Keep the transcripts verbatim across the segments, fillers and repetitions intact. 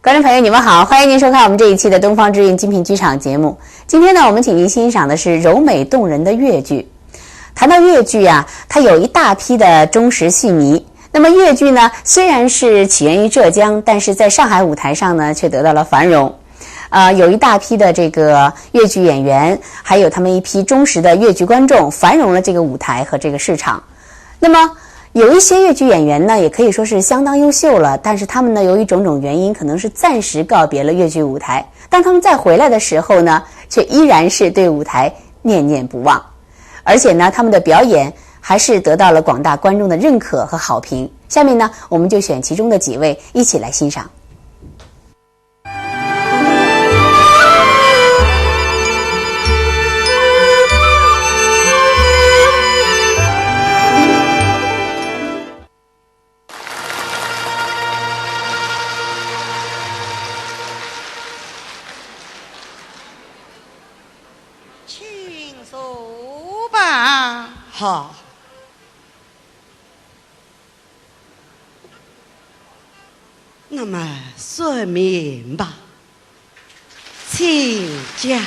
观众朋友，你们好，欢迎您收看我们这一期的东方之韵精品剧场节目。今天呢，我们请您欣赏的是柔美动人的越剧。谈到越剧啊，它有一大批的忠实戏迷。那么越剧呢，虽然是起源于浙江，但是在上海舞台上呢，却得到了繁荣。呃，有一大批的这个越剧演员，还有他们一批忠实的越剧观众，繁荣了这个舞台和这个市场。那么，有一些越剧演员呢，也可以说是相当优秀了，但是他们呢，由于种种原因，可能是暂时告别了越剧舞台。当他们再回来的时候呢，却依然是对舞台念念不忘，而且呢，他们的表演还是得到了广大观众的认可和好评。下面呢，我们就选其中的几位一起来欣赏。 请坐吧。好。那么说明吧，请讲。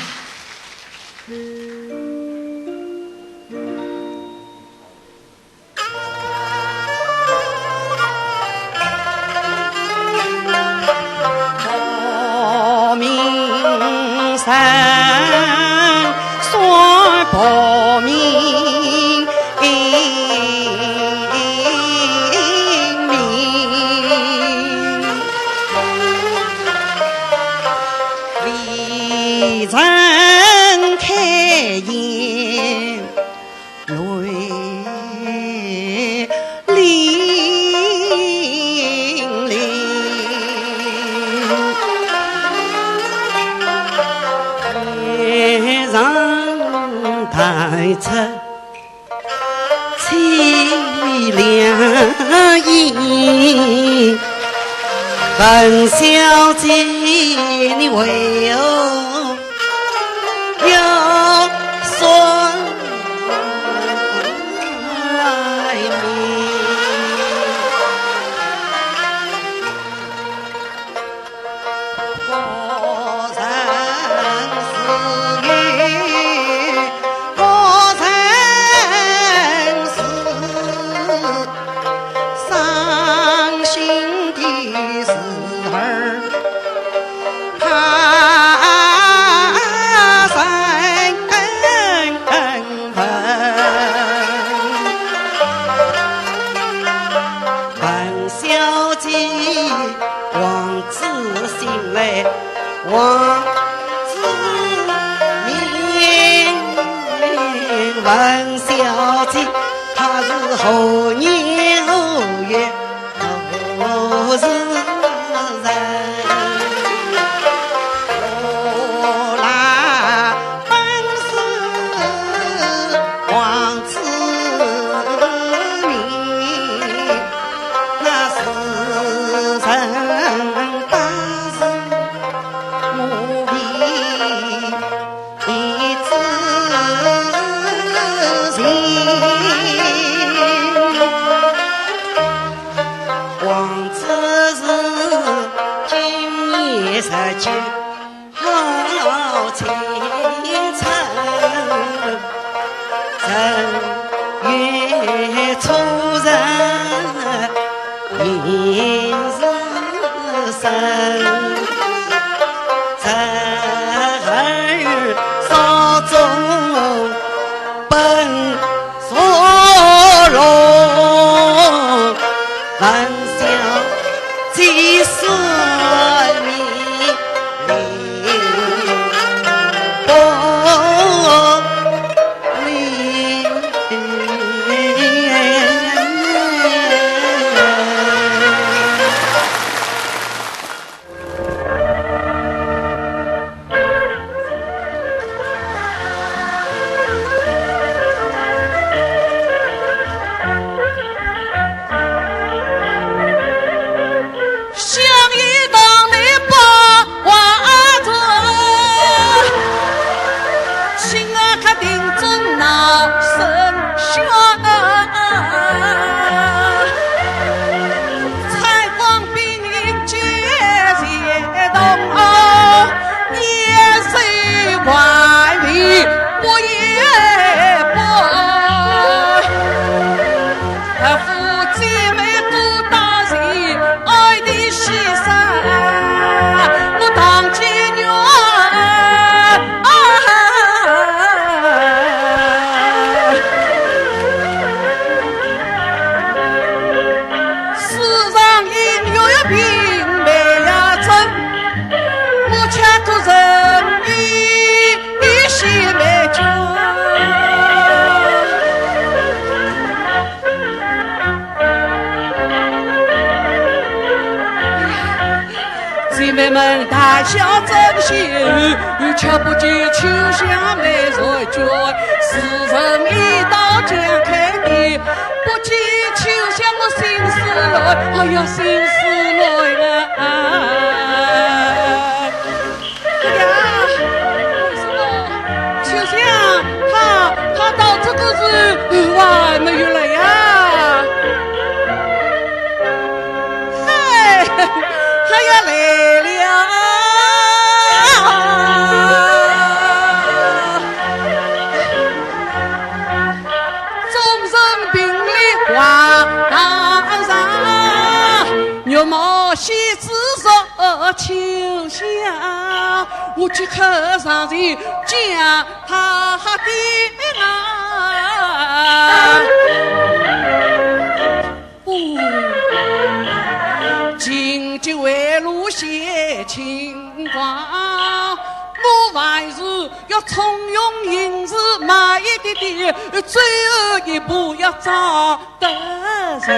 们谈笑正闲语，却不见秋香美人归。时辰已到将开闭，不见秋香我心思乱，哎呀，心思乱啊！哎呀，为什么秋香她，她到这个时候还没有来呀？ 嗨，他要来了。众人并立望上，月貌仙子说：秋香，我即刻上前将她点啊。 哦，紧急围炉写情况，我凡事要从容行事，慢一点点，最后一步要找得上。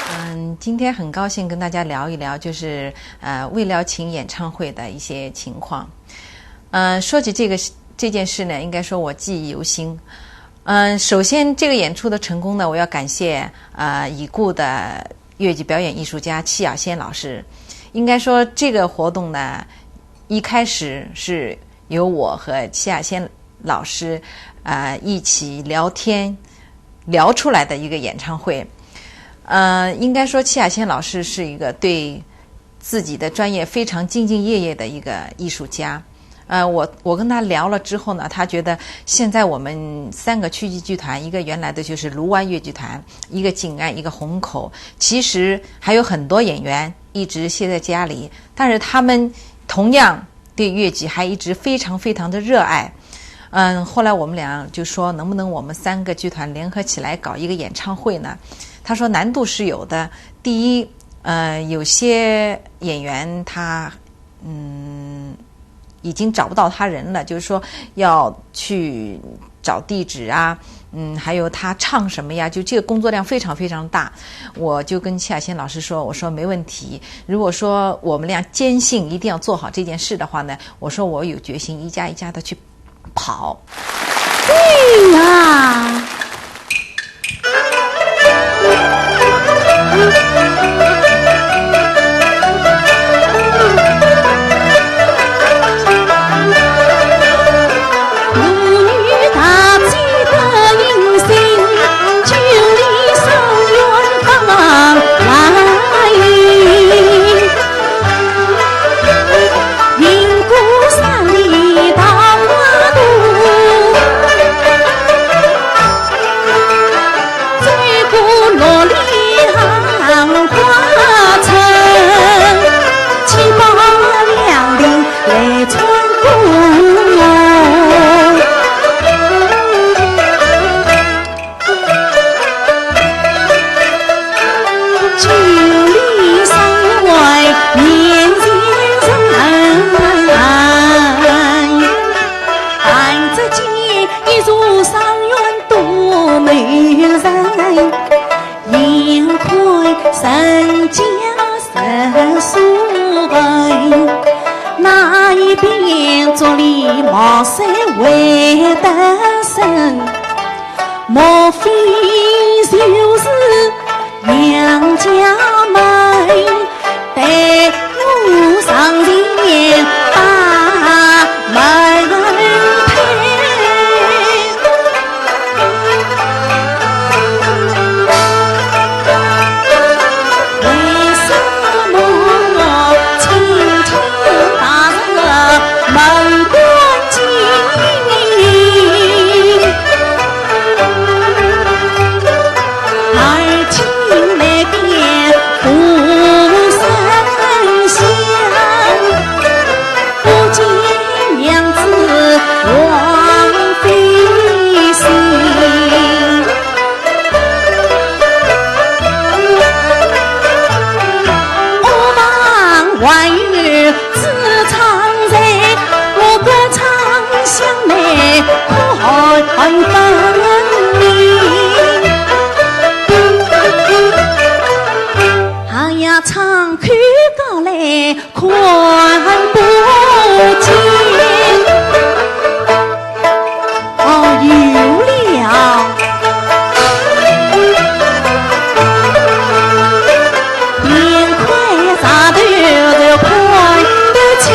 嗯，今天很高兴跟大家聊一聊，就是，呃，未了情演唱会的一些情况。 呃，说起这个事，这件事呢，应该说我记忆犹新。嗯，首先这个演出的成功呢，我要感谢，呃，已故的越剧表演艺术家戚雅仙老师。应该说这个活动呢，一开始是由我和戚雅仙老师，呃，一起聊天，聊出来的一个演唱会。呃，应该说戚雅仙老师是一个对自己的专业非常兢兢业业的一个艺术家。呃，我，我跟他聊了之后呢，他觉得现在我们三个曲艺剧团，一个原来的就是卢湾越剧团，一个景安，一个虹口，其实还有很多演员一直歇在家里，但是他们同样对越剧还一直非常非常的热爱。嗯，后来我们俩就说，能不能我们三个剧团联合起来搞一个演唱会呢？他说难度是有的。第一，呃，有些演员他，嗯，已经找不到他人了，就是说要去找地址啊，嗯，还有他唱什么呀，就这个工作量非常非常大。我就跟戚雅仙老师说，我说没问题，如果说我们俩坚信一定要做好这件事的话呢，我说我有决心一家一家的去跑。对呀。窗口高来看不见。哦，有了。面块上头就看得清。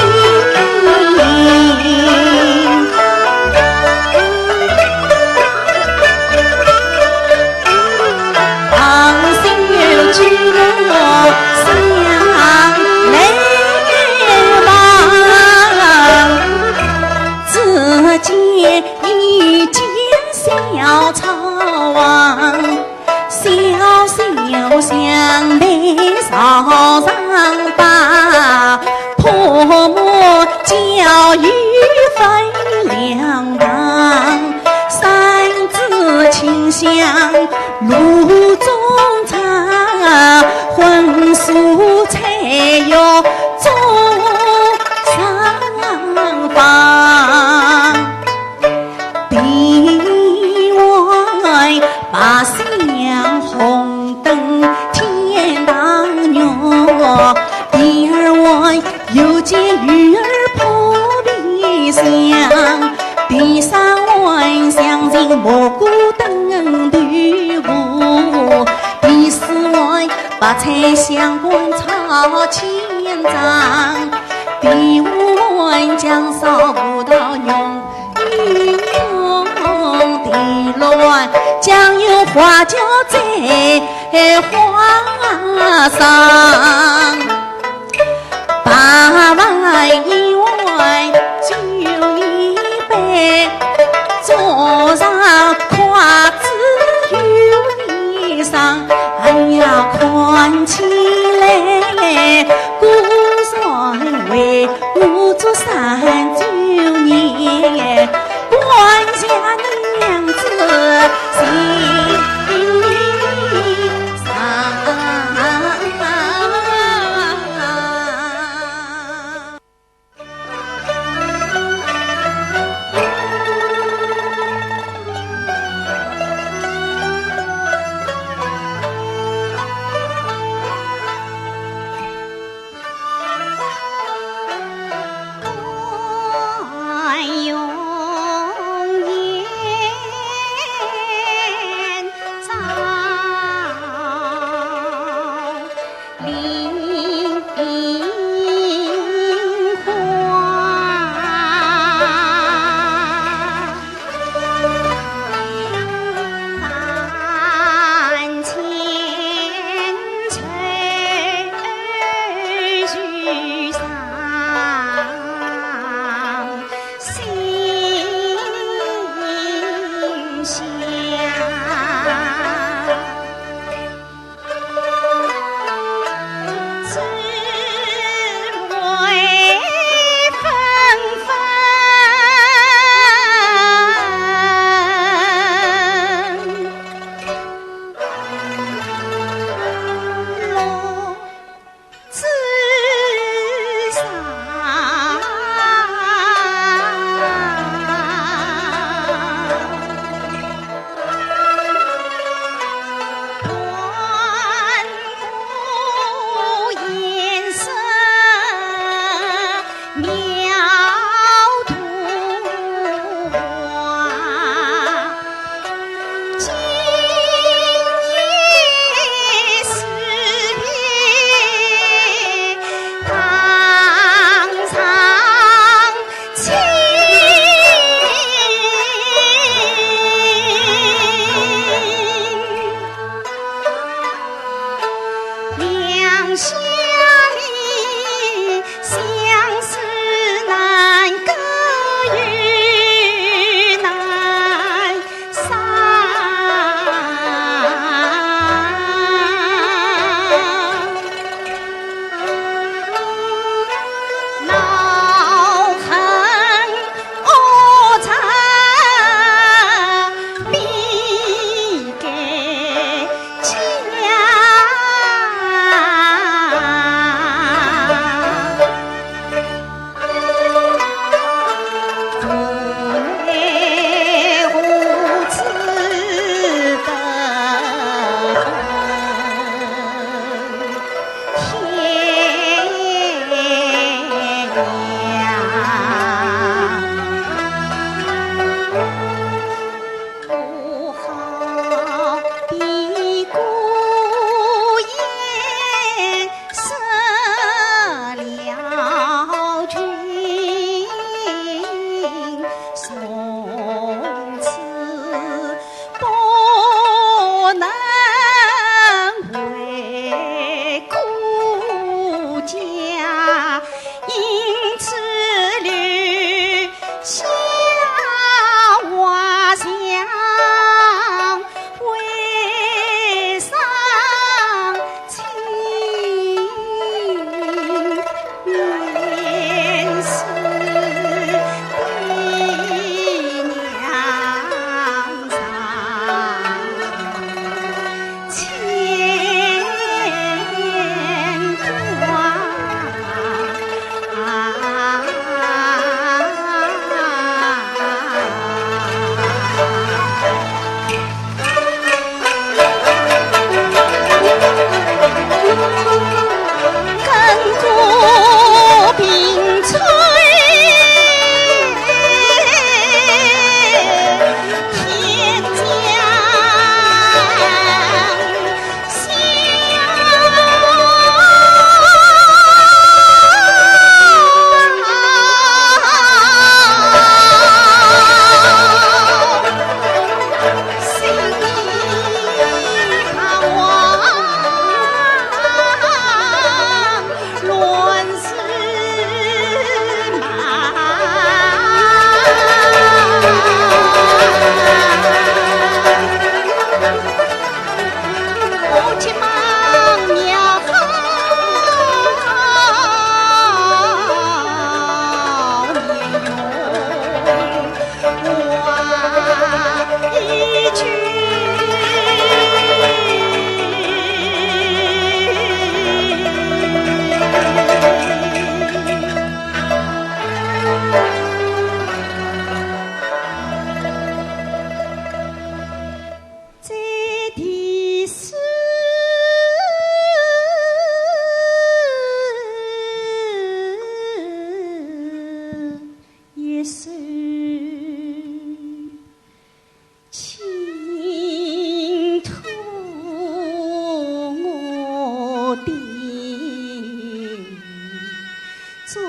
中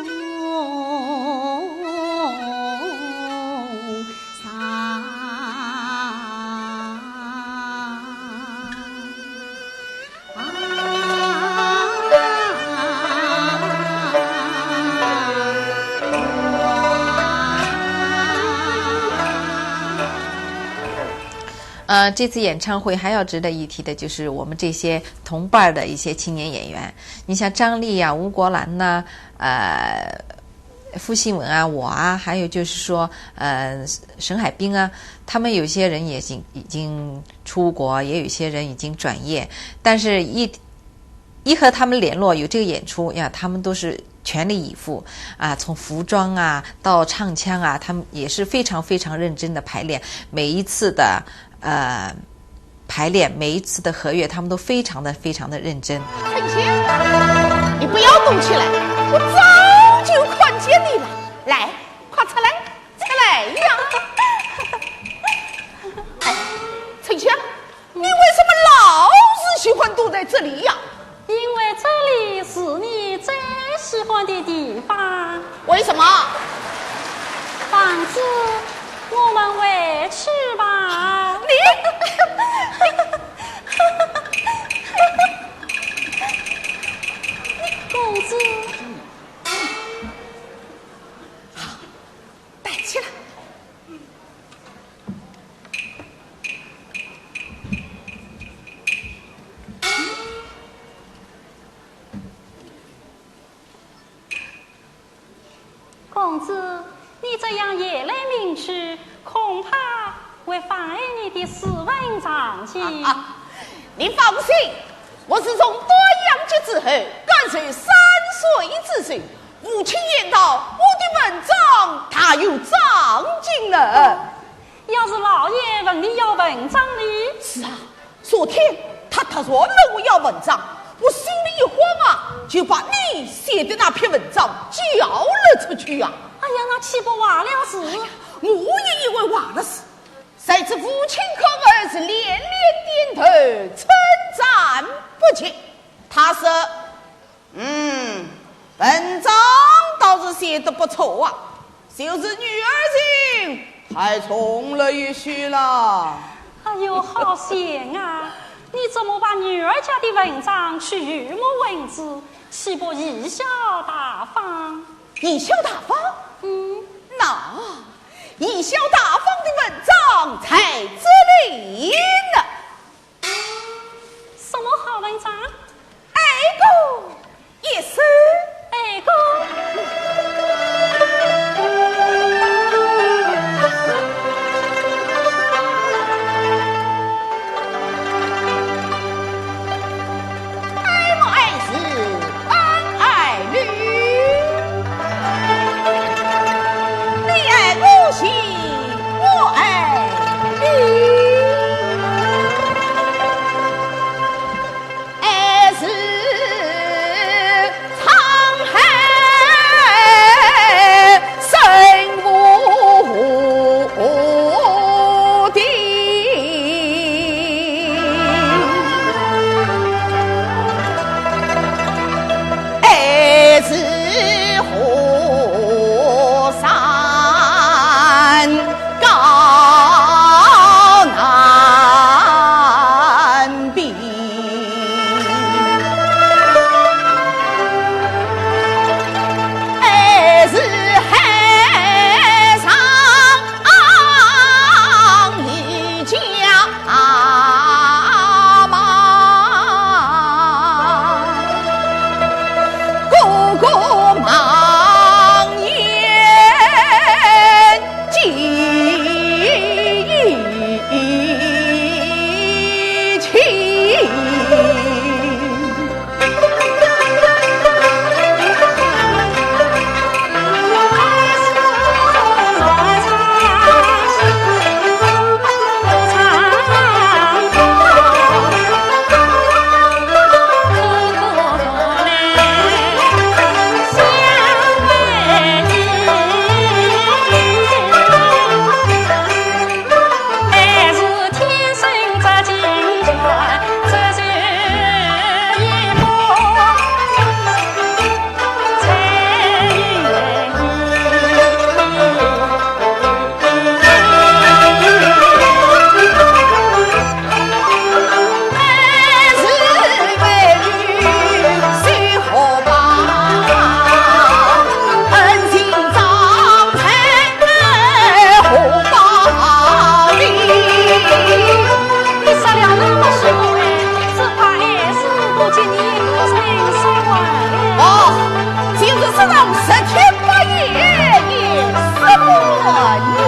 上。呃，这次演唱会还要值得一提的，就是我们这些同伴儿的一些青年演员。你像张丽呀、吴国兰呐，呃，付兴文啊，我啊，还有就是说，呃，沈海滨啊，他们有些人也已经，已经出国，也有一些人已经转业，但是一，一和他们联络，有这个演出呀，他们都是全力以赴啊，从服装啊到唱腔啊，他们也是非常非常认真的排练，每一次的，呃，排练，每一次的合乐，他们都非常的非常的认真。春香，你不要动起来，我早就看见你了。来，快出来，出来呀！哎，春香，你为什么老是喜欢躲在这里呀？因为这里是你最喜欢的地方。为什么？房子，我们回去吧。你，公子，好，带起来。 公子，你这样夜来明去，恐怕会妨碍你的诗文长进。啊，你放心，我自从断阳绝之后，甘受三岁之罪，父亲言道，我的文章大有长进呢。要是老爷问你要文章呢？是啊， 昨天他突然问我要文章，我心里一慌啊，就把你写的那篇文章交了出去啊。哎呀，那岂不坏了事？哎呀，我也以为坏了事，谁知父亲看后是连连点头，称赞不绝。他说： 嗯，文章倒是写得不错啊，就是女儿情太重了一些了。哎呦，好险啊！你怎么把女儿家的文章去辱没文字，岂不贻笑大方？贻笑大方？嗯。那贻笑大方的文章在这里呢。 什么好文章？哀歌一首。哀歌。哀莫爱子，恩爱女。你爱我情，我爱你。哦，就是这种十天八夜也是不宁。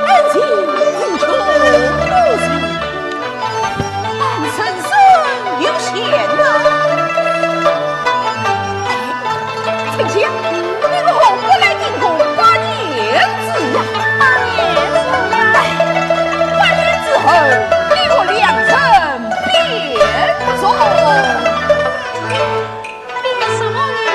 恩情无穷无尽，半生生有限呐。哎，春香，你我何不来订婚八年之约？八年之约？哎，八年之后，你我良辰并重。并什么呢？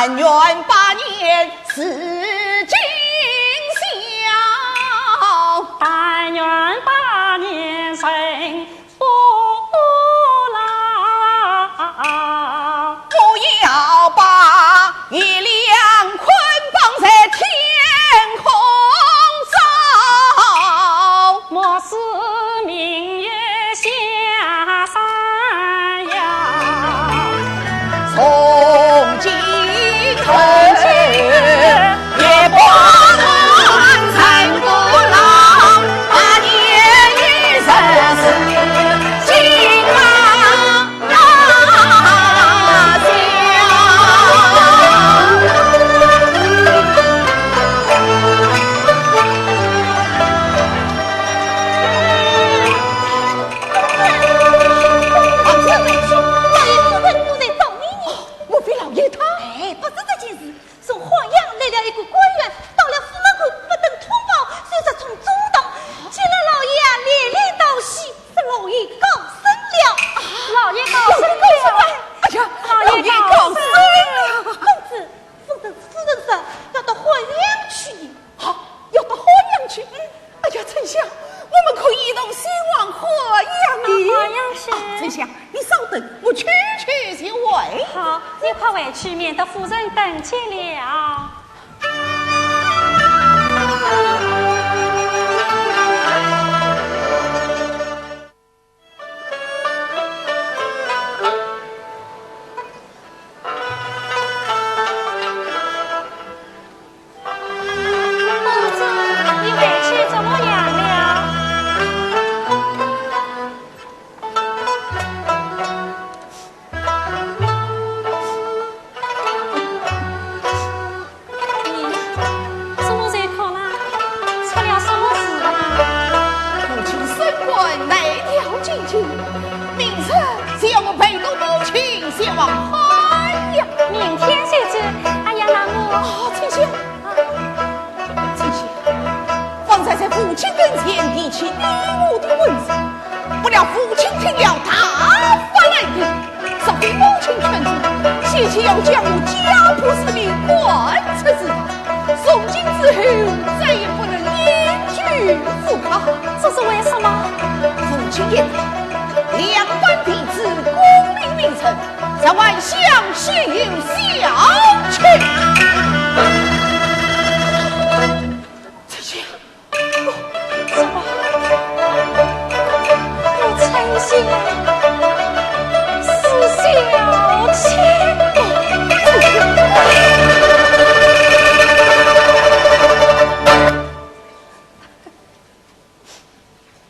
但愿百年是今宵，但愿百年人不老。不要把月亮捆绑在天空中，莫使明月下山。 从今后，月光光，人不老，百年人是今朝。 王子，老爷夫人，我在找你呢。莫非老爷他？哎，不是这件事，从华阳来了一个官员，到了府门口不等通报，就直冲中堂，见了老爷啊，连连道喜，说老爷高升了。啊，老爷高升了。哎呀，老爷高升了。公子，夫人，夫人说要到华阳去呢。 好，要到华阳去。哎呀，丞相，我们可以一同前往华阳的。啊，华阳去。啊，丞相，你稍等，我去去就回。好，你快回去，免得夫人等急了。 公子，你回去怎么样了？ 你怎么在哭呢？出了什么事啊？父亲升官来调进京，明日就要我陪同母亲前往华阳。明天就去？哎呀，那我……哦，丞相，啊，丞相，方才在父亲跟前提起你我的婚事，不料父亲听了大发雷霆， 若非母亲劝阻，险些要将我家破人亡，赶出此地。从今之后，再也不能隐居府下。这是为什么？父亲言道，两班弟子功名未成，只望相许有小妾。丞相， 什么？你称心是小妾？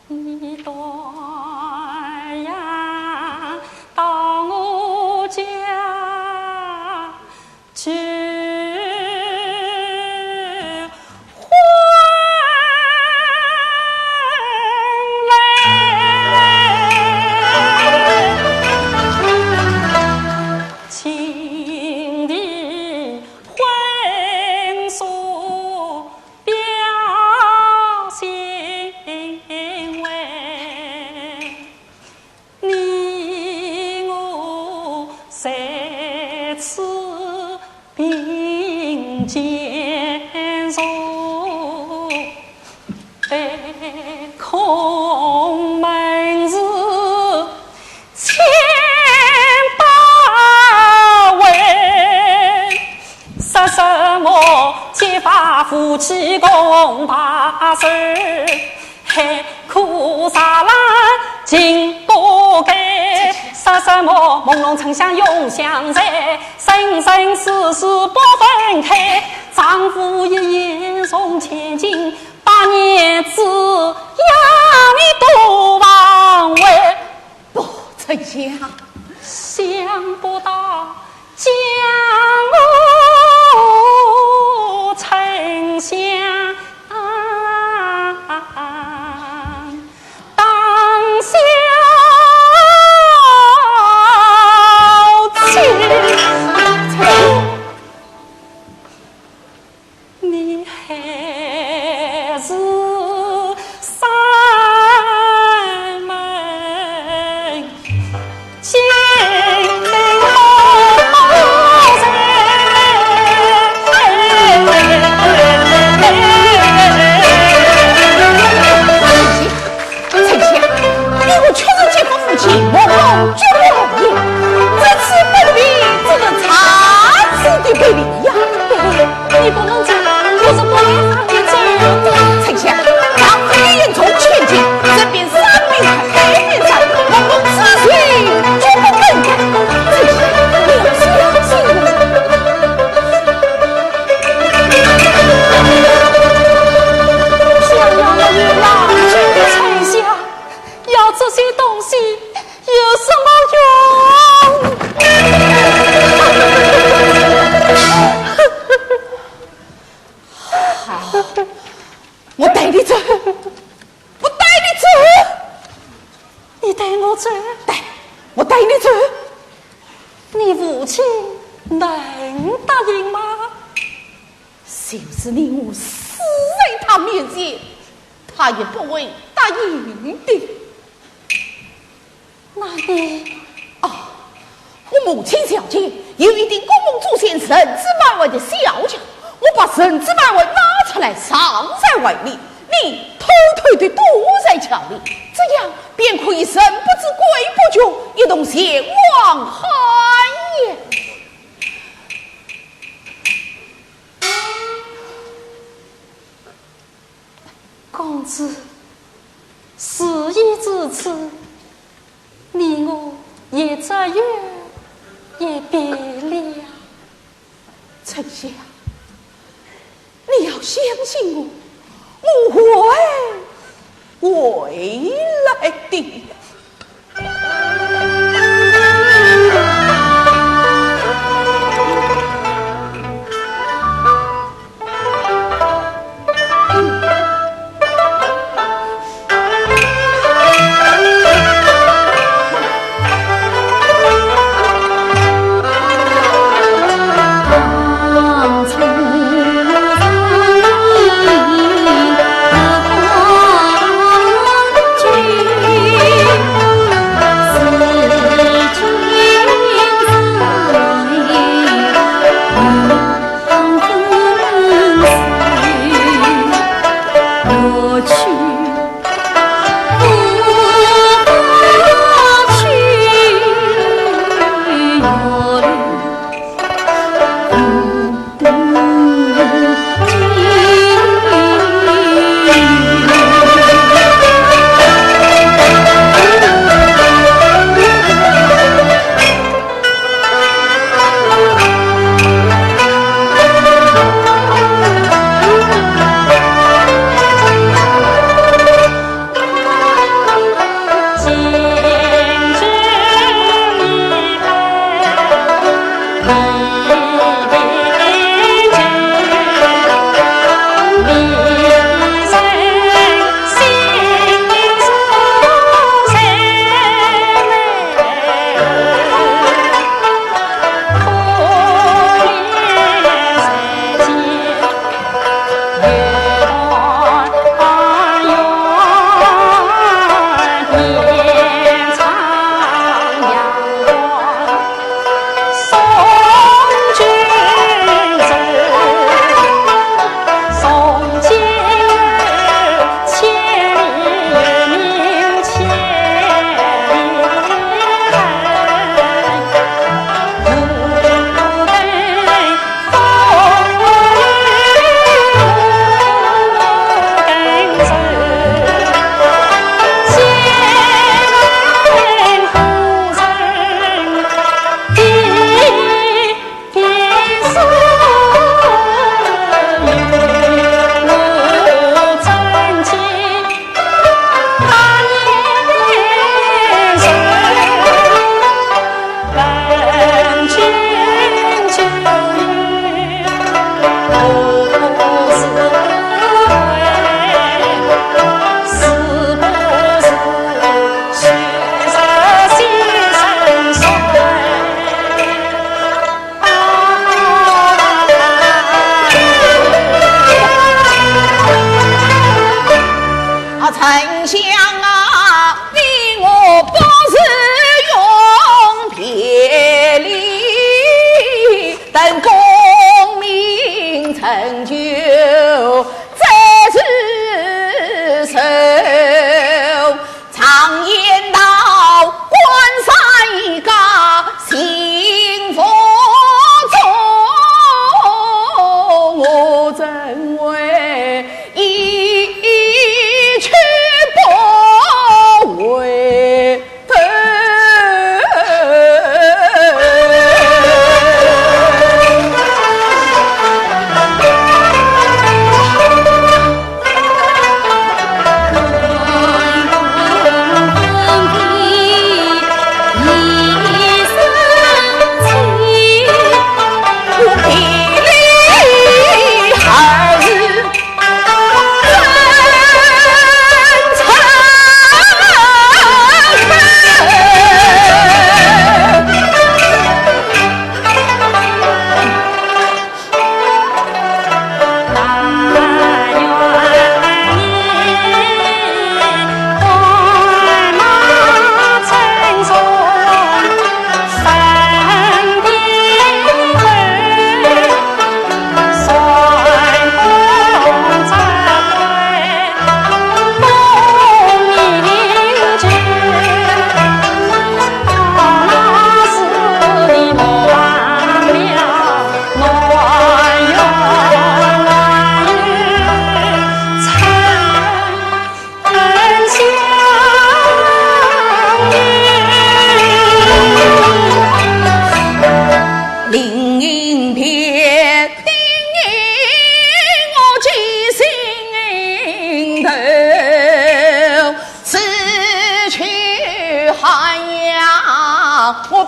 你断然到我家 去还来，请你婚书表心wei。 你我在此并肩坐，对空门是千百回。说什么结发夫妻共把守， 海枯石烂尽不改，说什么梦中丞相永相随，生生世世不分开。丈夫一言重千金，百年之痒你多防备。不曾想，想不到 将我丞相当小妾。 你还是山门金锁在走？对，我带你走。你父亲能答应吗？就是你我死在他面前，他也不会答应的。那你……哦，我母亲小姐有一顶供奉祖先神子牌位的小轿，我把神子牌位拿出来上在外面，你偷偷地躲在轿里，这样便可以神不知鬼不觉，一同前往海晏。公子，事已至此，你我也只有一别了。 丞相，你要相信我，我会回来的。啊，丞相啊，你我不是永别离，等功名成就再聚首。 常言道，关山易改，幸福中，我怎会一去不回头？ 我别离二字怎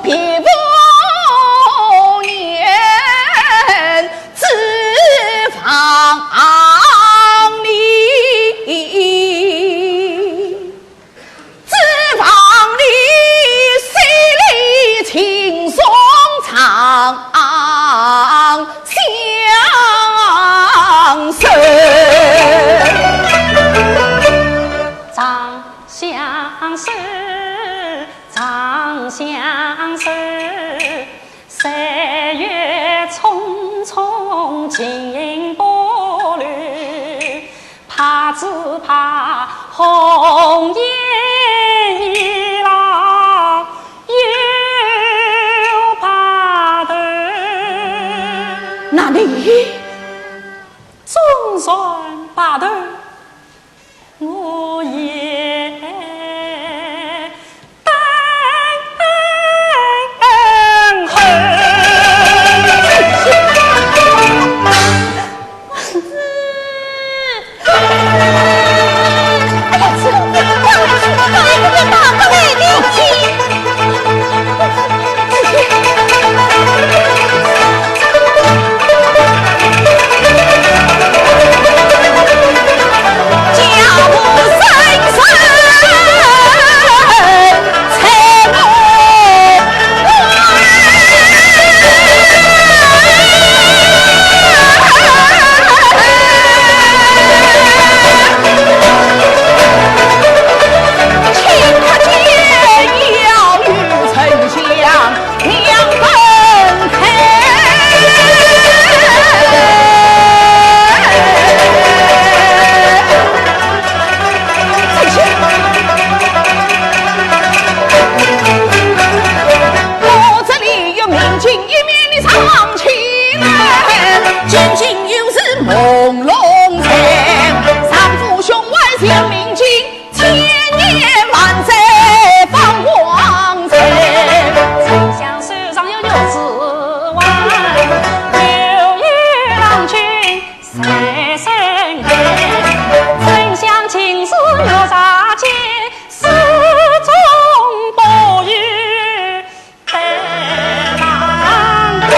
别无言之望哩。指望你手里青松长相守。长相守，长相守，岁月匆匆尽不留。 怕只怕红颜易老又白头。哪里？纵然白头，我也 等候。我这里有明镜，一面的上青云，见镜又是朦胧才。丈夫胸怀将明镜，千年万载放光彩。沉香手上有玉指环，又有郎君在身边。沉香尽是玉钗结， 始终不语得郎君。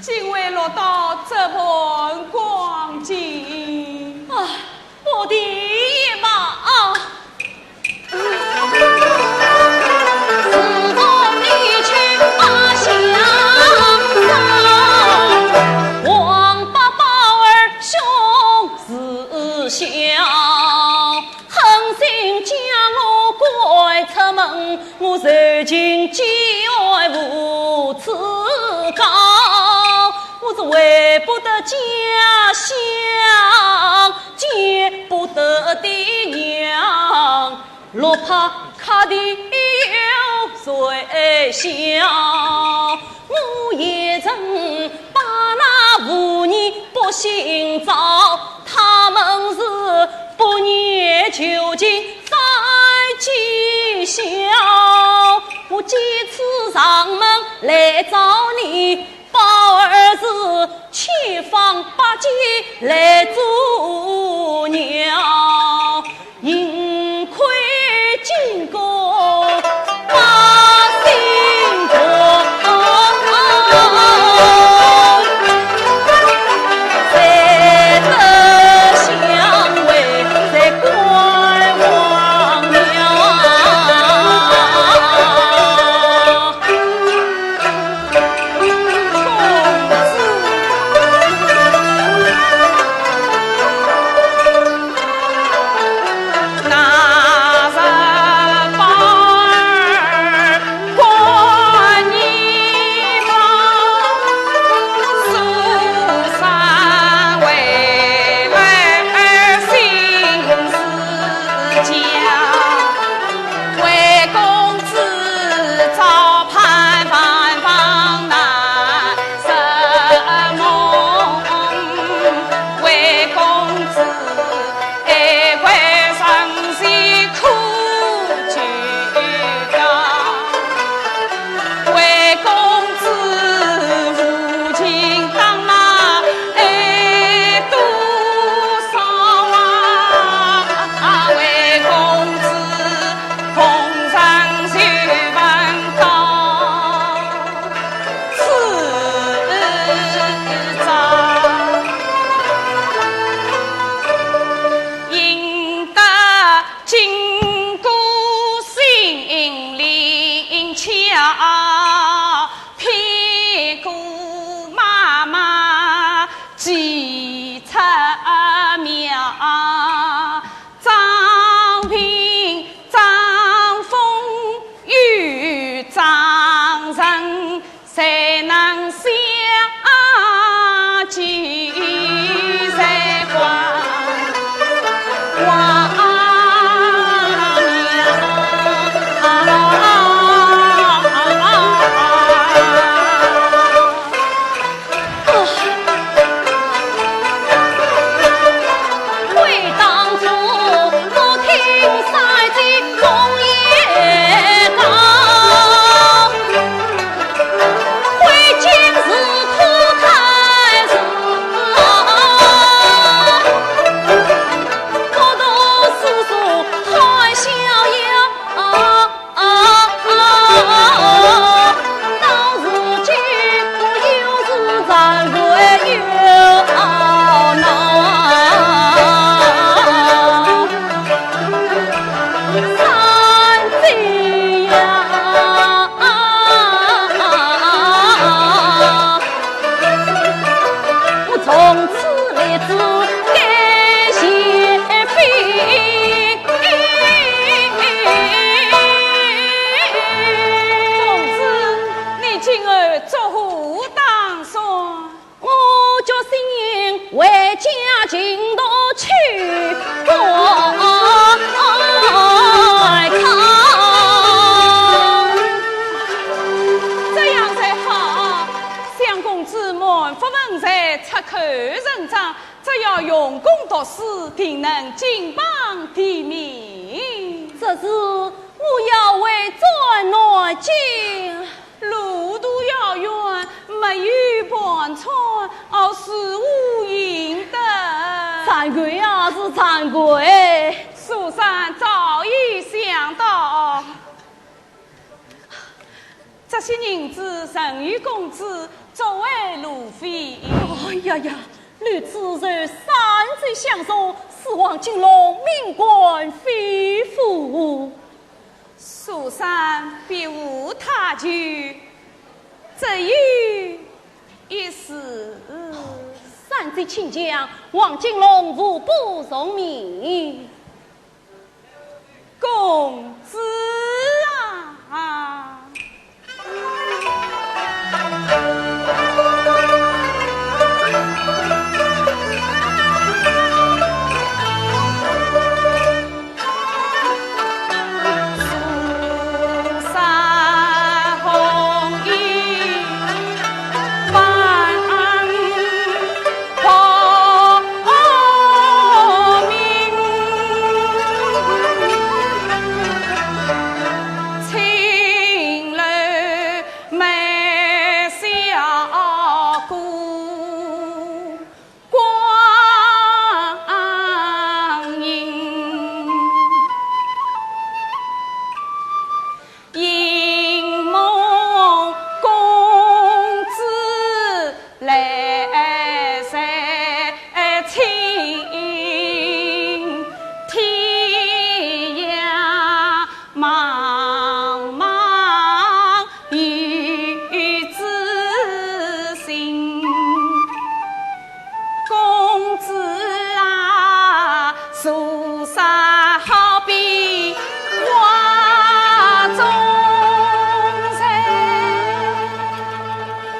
竟会落到这般光景。啊，我的爷嘛！啊！公子，你今后作何打算？这样才好，相公子满腹文才，出口成章， 只要用功读书，定能金榜题名。这事我要回转南京。路途遥远，没有盘缠，哦，是无影的。惭愧啊，是惭愧。书生早已想到。这些银子仍与公子作为路费。哎呀呀，奴只受三载相送，使王金龙命官非富。苏三别无他求，只有一事。三姐请讲，王金龙无不从命。 公子啊！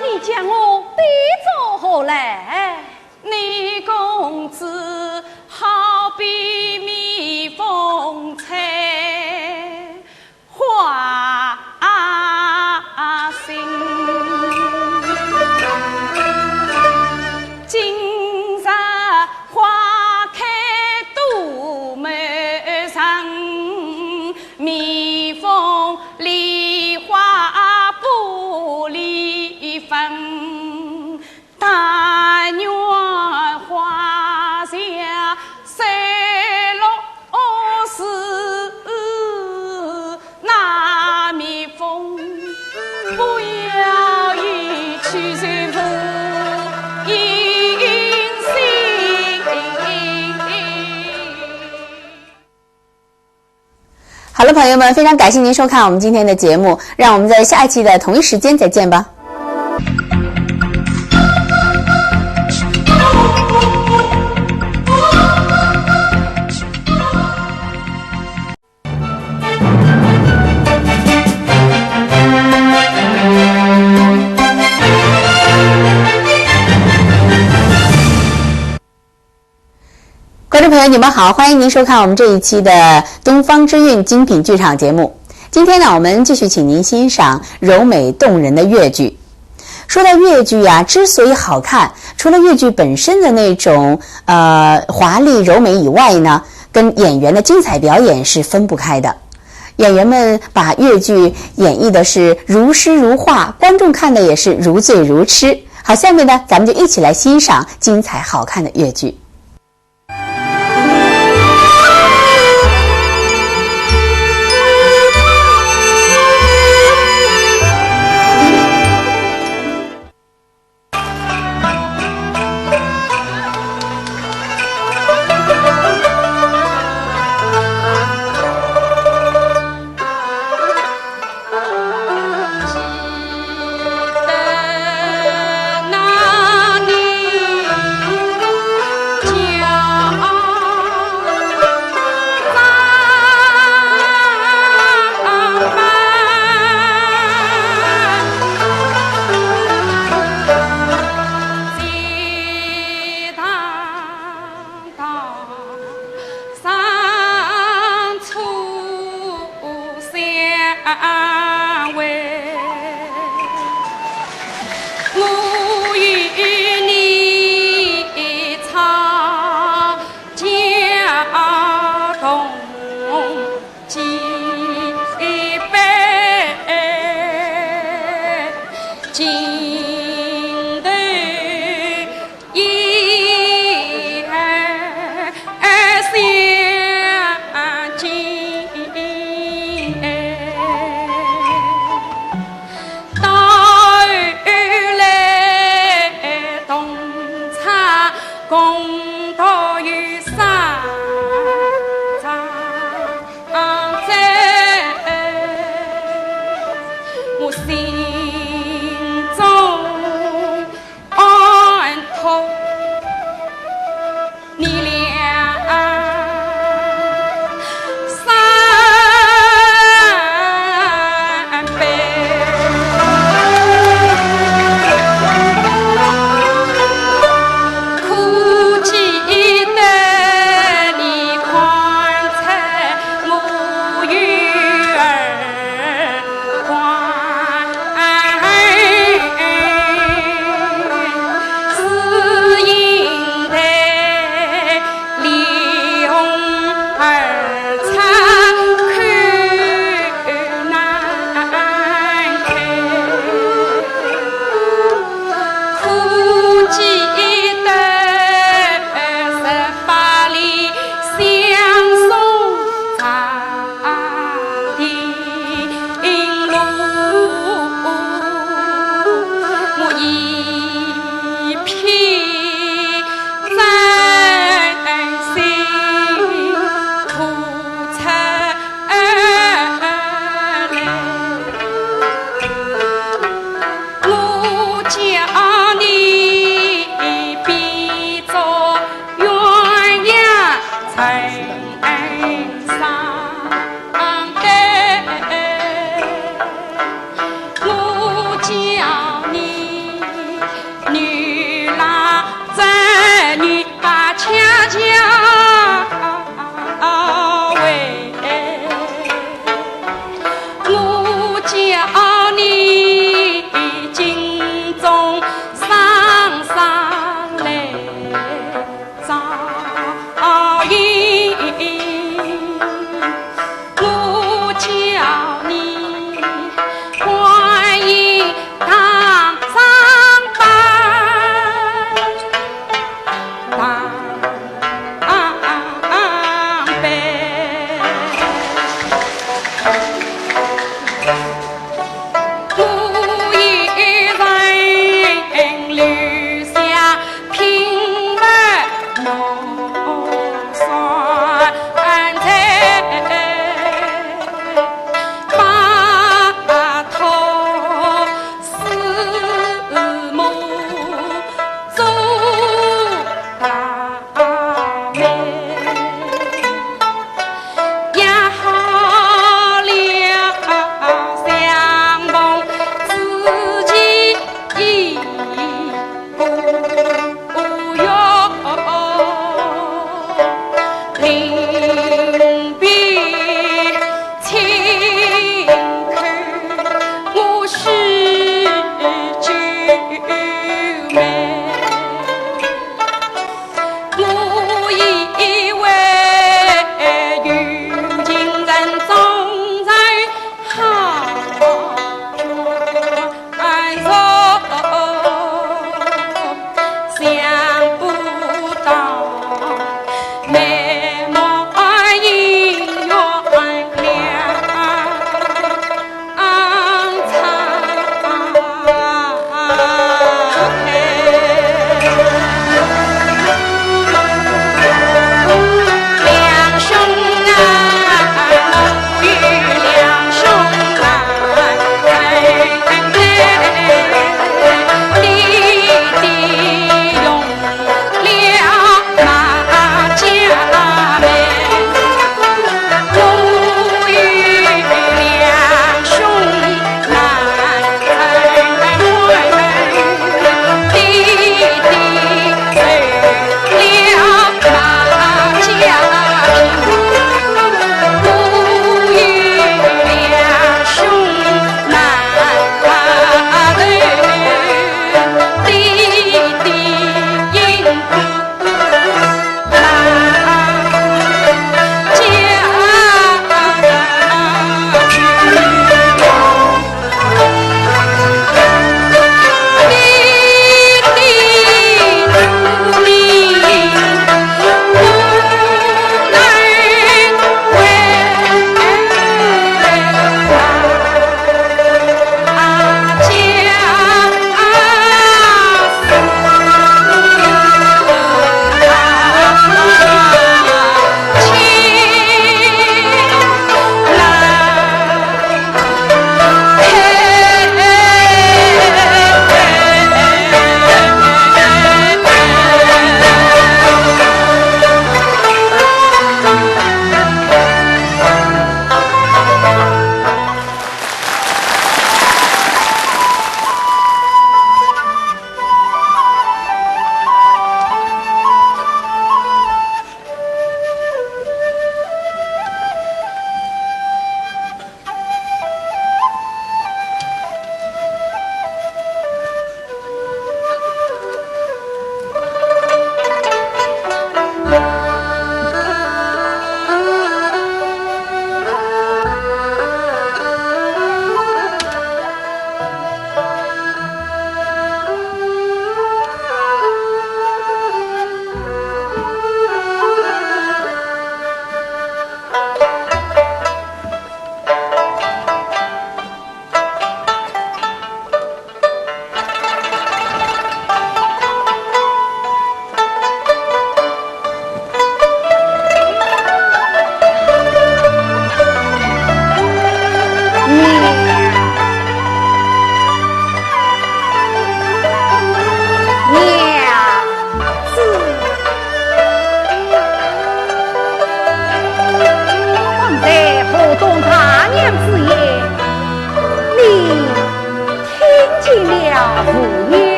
你将我比作何来？好了，朋友们，非常感谢您收看我们今天的节目，让我们在下一期的同一时间再见吧。观众朋友，你们好，欢迎您收看我们这一期的东方之韵精品剧场节目。今天呢，我们继续请您欣赏柔美动人的越剧。说到越剧啊，之所以好看，除了越剧本身的那种，呃，华丽柔美以外呢，跟演员的精彩表演是分不开的。演员们把越剧演绎的是如诗如画，观众看的也是如醉如痴。好，下面呢，咱们就一起来欣赏精彩好看的越剧。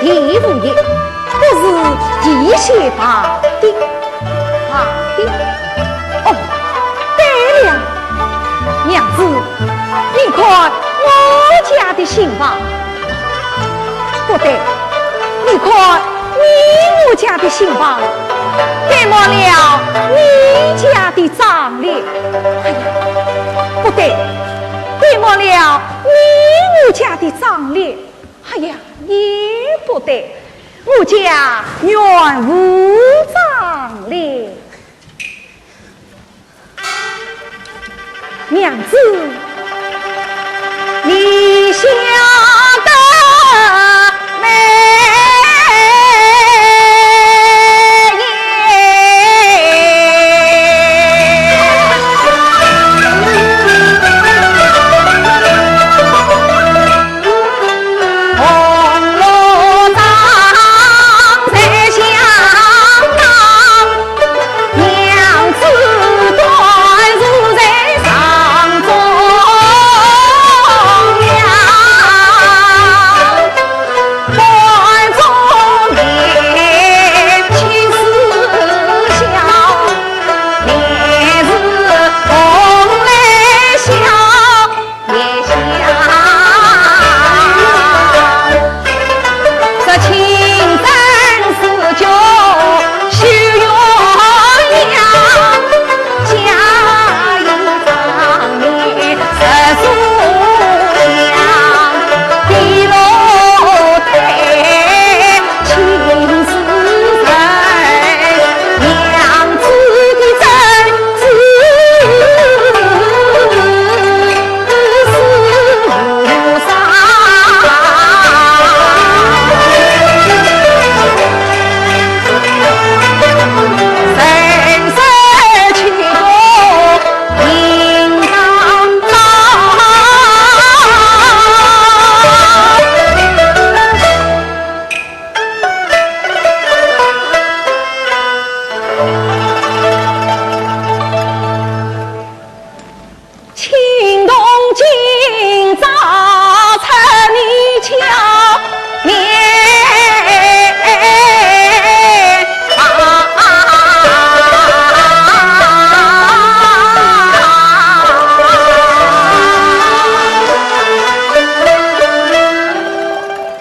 第五页，不是地写旁的，旁的。哦，对了，娘子，你看我家的新房。不对，你看你母家的新房，盖满了你家的妆奁。哎呀，不对，盖满了你母家的妆奁。 哎呀，也不对，我家原无妆奁。娘子，你晓得没？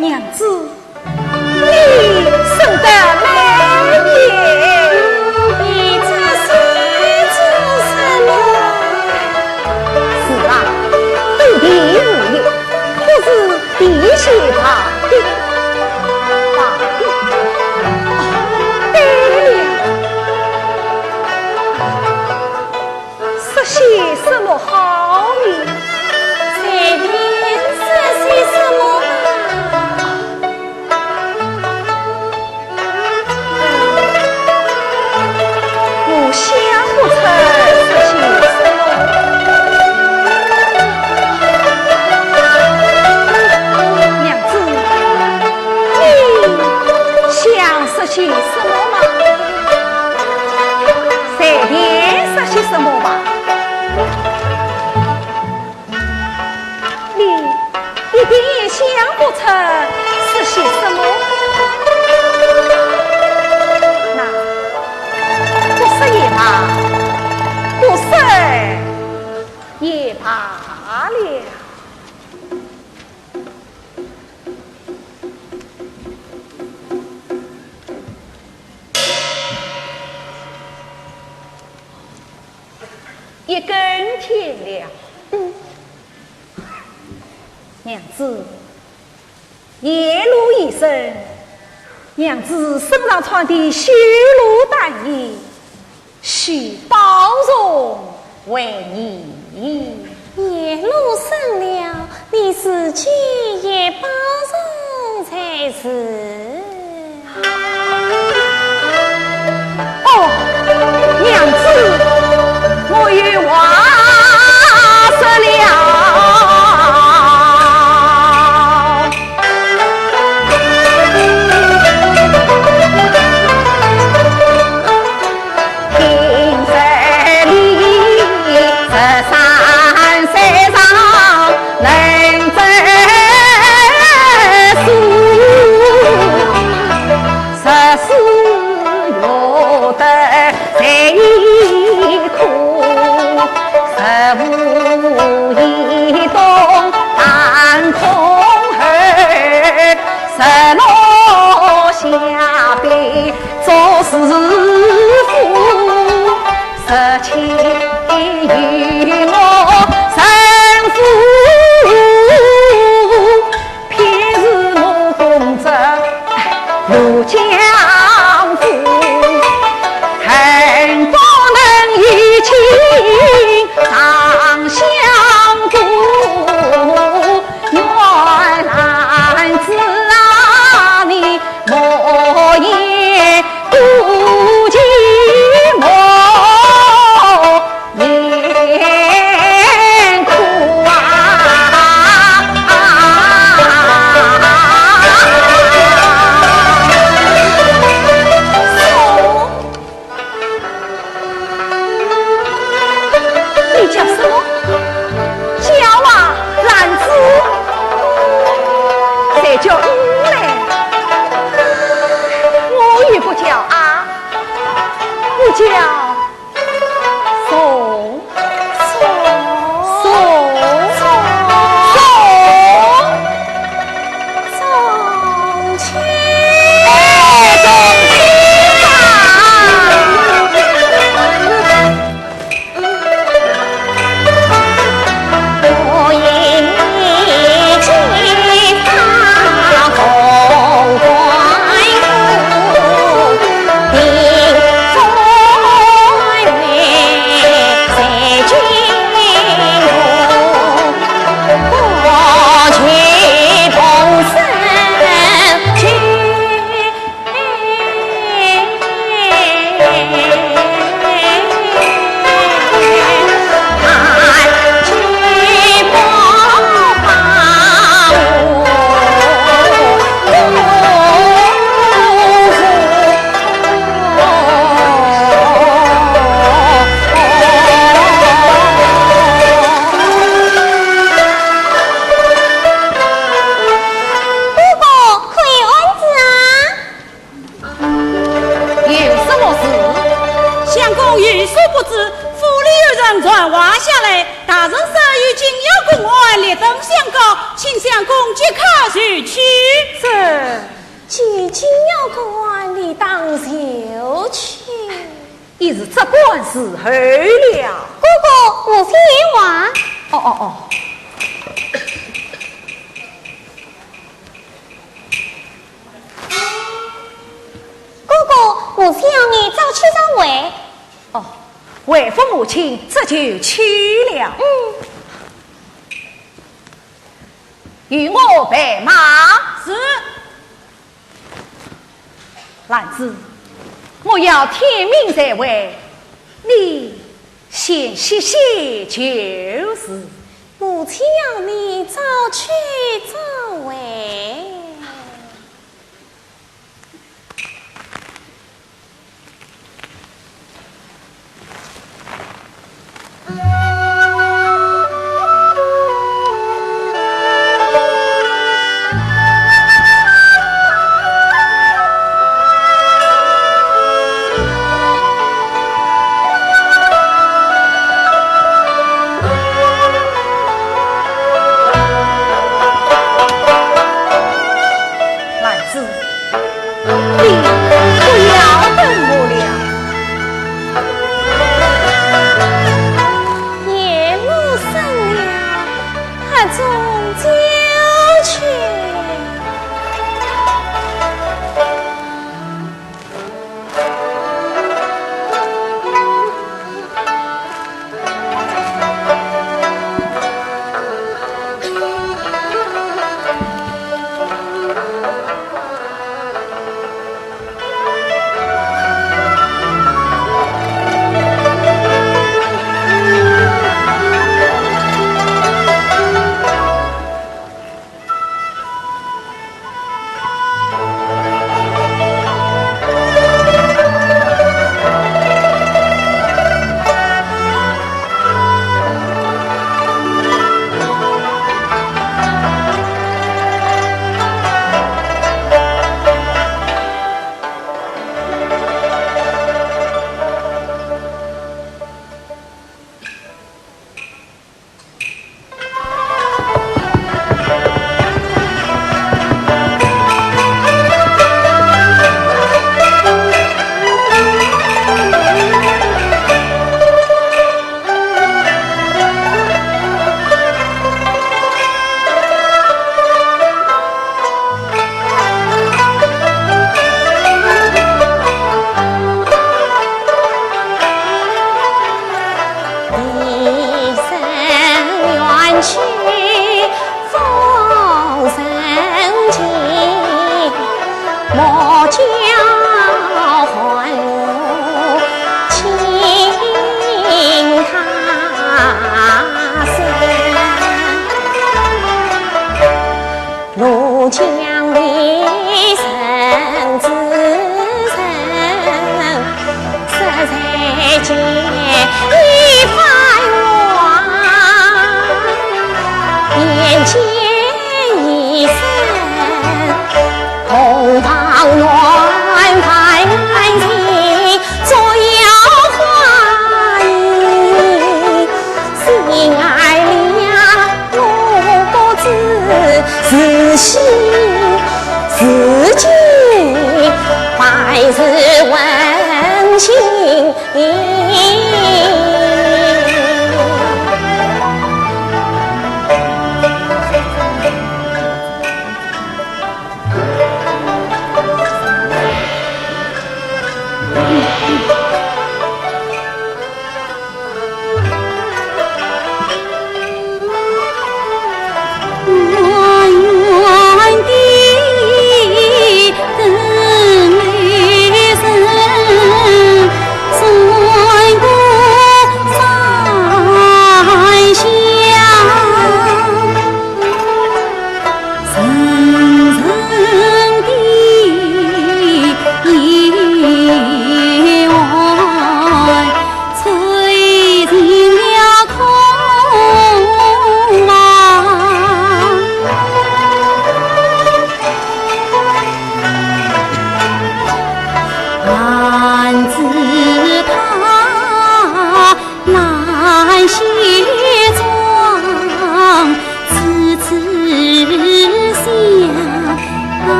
娘子， 你生得美也。你这是做什么？是啊，对地无疑，不是地写旁的，旁的。哦，对了。 说些什么好呢？随便说些什么吧。我想不出说些什么。娘子，你想说些什么吗？ 随便说些什么吧。你一定也想不出说些什么。那，不说也罢，不说也罢了。 一更天了。嗯。娘子，夜露已深，娘子身上穿的绣罗单衣，须保重为宜。夜露深了，你自己也保重才是。 哦，娘子，我有话说了。叫你嘞？我也不叫啊，我叫宋。宋。宋。宋。宋。宋清。哎，宋清啊！哥哥，可有案子啊？ 有什么事？相公有所不知，府里有人传话下来，大人说有紧要公案，立等相告，请相公即刻前去。是。既紧要公案，理当就去。一时这官伺候了。哥哥，我先话。哦，哦，哦。 哥哥，我想你早去早回。哦，回复母亲，这就去了。嗯。与我备马。是。兰子，我要天明才回，你先歇歇就是。母亲要你早去早回。兰子，你不要等我了。夜幕深了，客中酒去。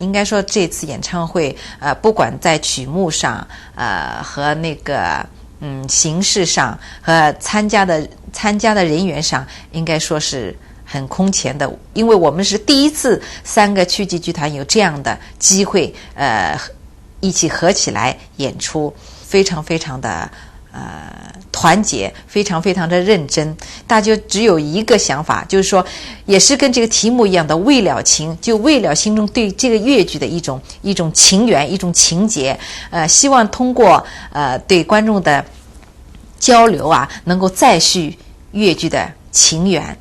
应该说这次演唱会，呃，不管在曲目上，呃，和那个，嗯，形式上，和参加的，参加的人员上，应该说是很空前的，因为我们是第一次三个区级剧团有这样的机会，呃，一起合起来演出，非常非常的，呃，团结，非常非常的认真。大家只有一个想法，就是说，也是跟这个题目一样的，为了情，就为了心中对这个越剧的一种，一种情缘，一种情结。呃，希望通过，呃，对观众的交流啊，能够再续越剧的情缘。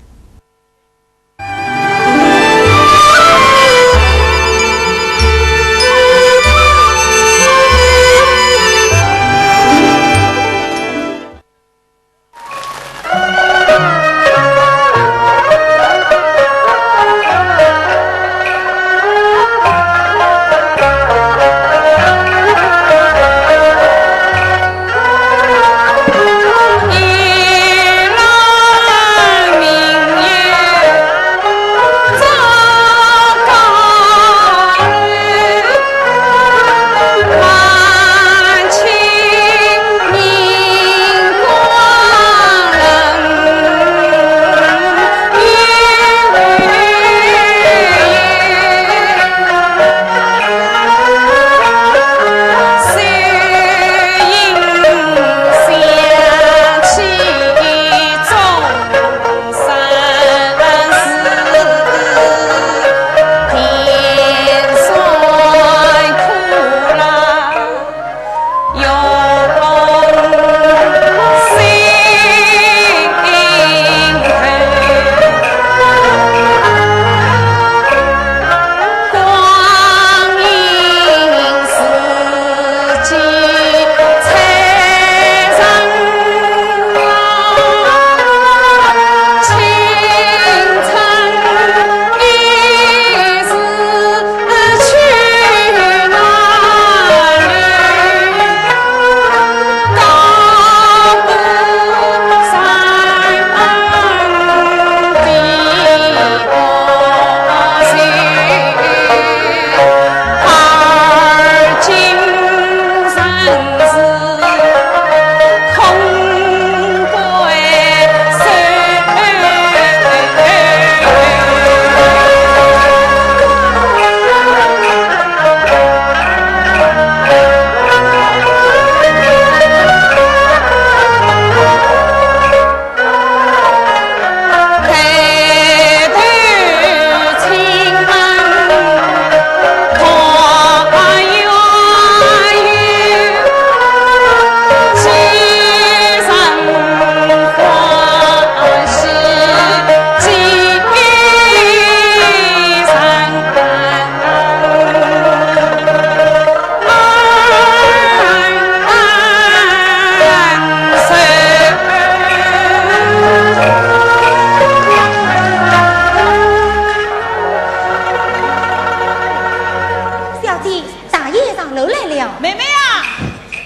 小姐，大爷上楼来了。妹妹啊，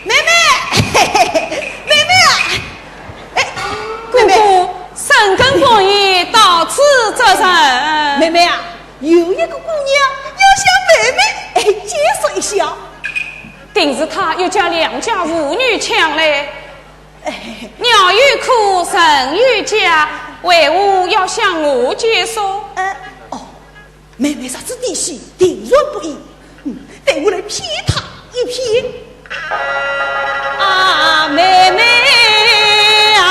妹妹，妹妹啊！哎，妹妹，哥哥，深更半夜到此作甚？妹妹啊，有一个姑娘要向妹妹，哎，介绍一下。定是他欲将良家妇女抢来。哎。鸟语苦，人语佳，为何要向我介绍？哎，哦， 妹妹若是底细，定然不易。嗯，待我来骗她一骗。啊，妹妹啊，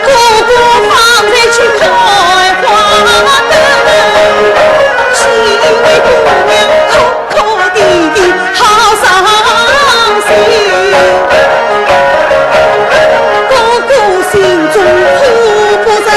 哥哥方才去开花灯，只为姑娘 哭哭啼啼好伤心，哥哥心中苦不忍，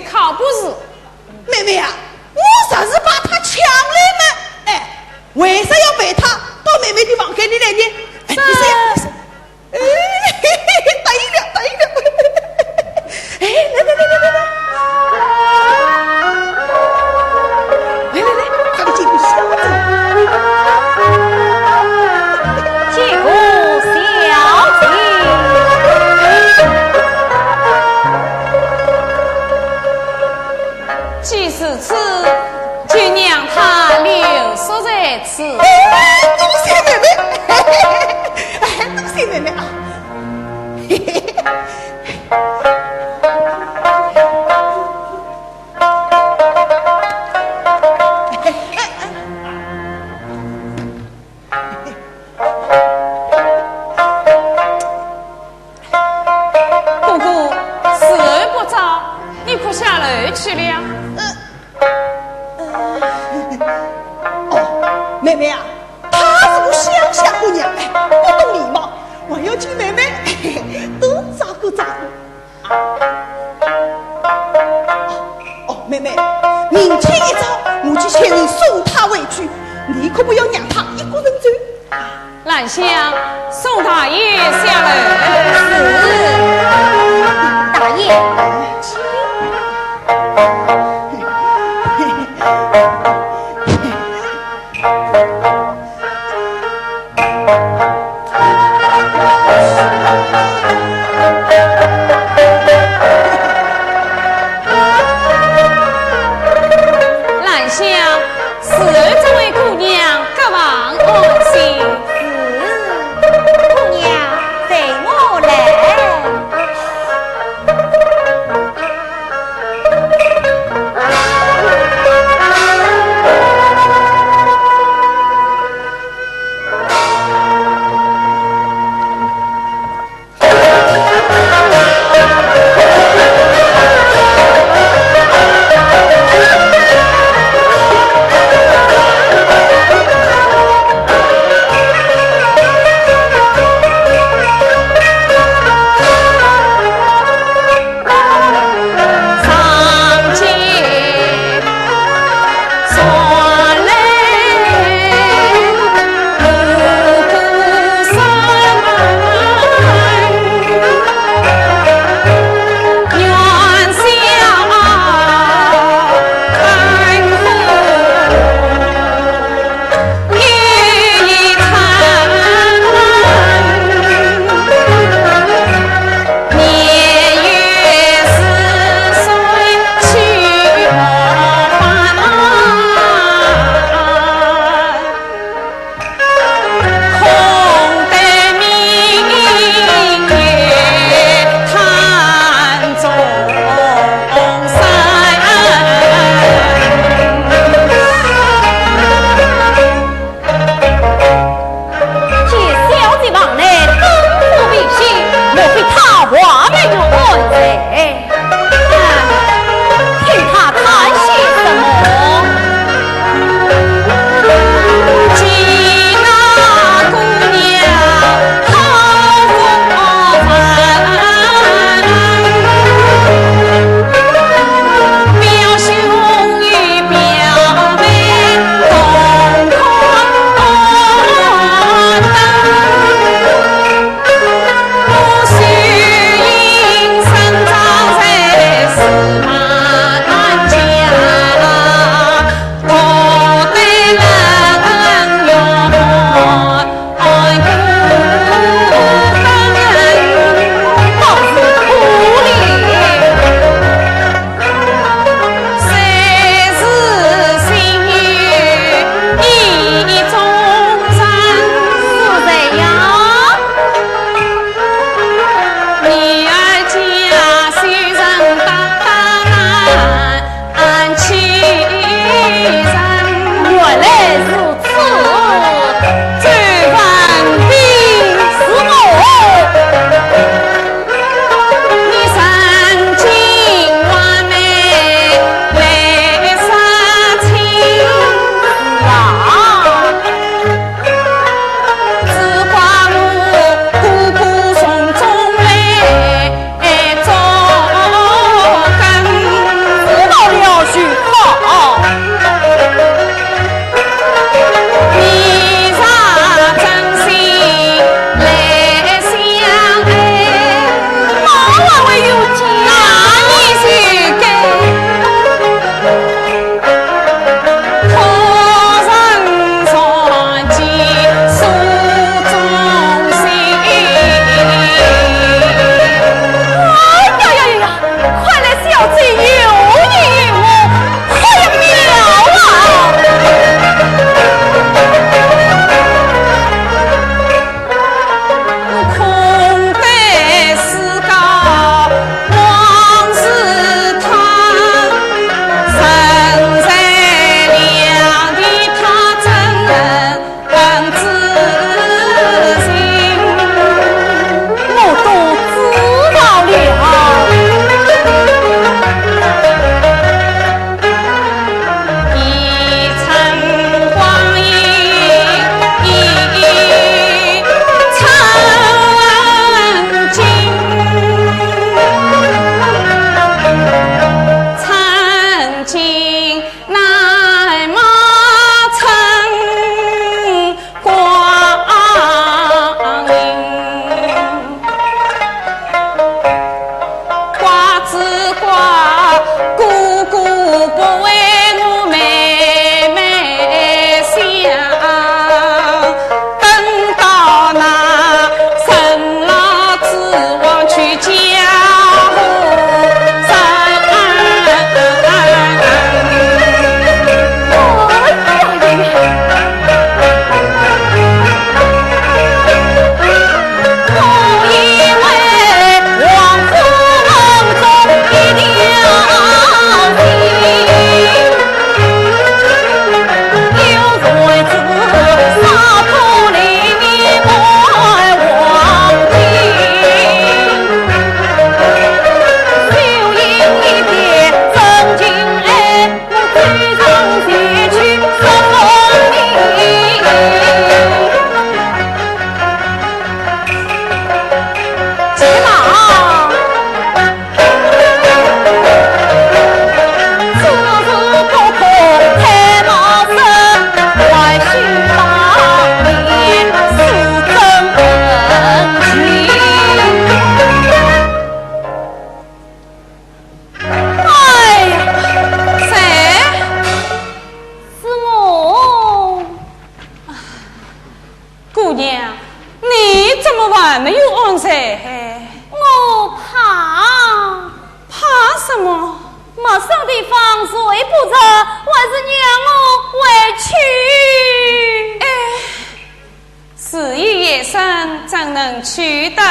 靠不住。妹妹啊，我若是把她抢来嘛，哎，为啥要陪她到妹妹的房间里来呢？哎，你说呀，你说。哎，答应了，答应了。哎，来来来来来来，来来来，快点进去，先坐。见过小姐。 既如此，就让她留宿在此。哎，多谢妹妹，哎，多谢妹妹啊。哥哥，时候不早，你可下楼去了？呃，呃，哦，妹妹啊，她是个乡下姑娘，哎，不懂礼貌，还要请妹妹多照顾照顾。 哦，妹妹，明天一早我就请人送她回去，你可不要让她一个人走。兰香，送大爷下楼。是，大爷。兰香，伺候这位姑娘，各房安歇。是，姑娘，随我来。嘿嘿，我怕。怕什么？陌生地方睡不着，还是让我回去。哎，时已夜深，怎能去得？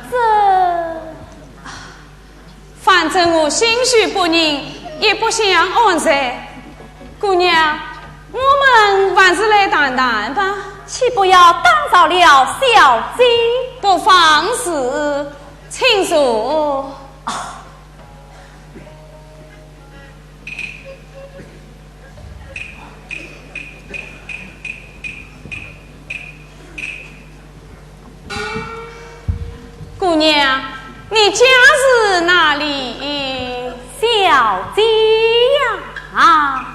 这……反正我心绪不宁，也不想安睡。姑娘，我们还是来谈谈吧。岂不要打扰了小姐？不妨事，请坐。啊。 姑娘，你家住哪里？小姐呀，啊。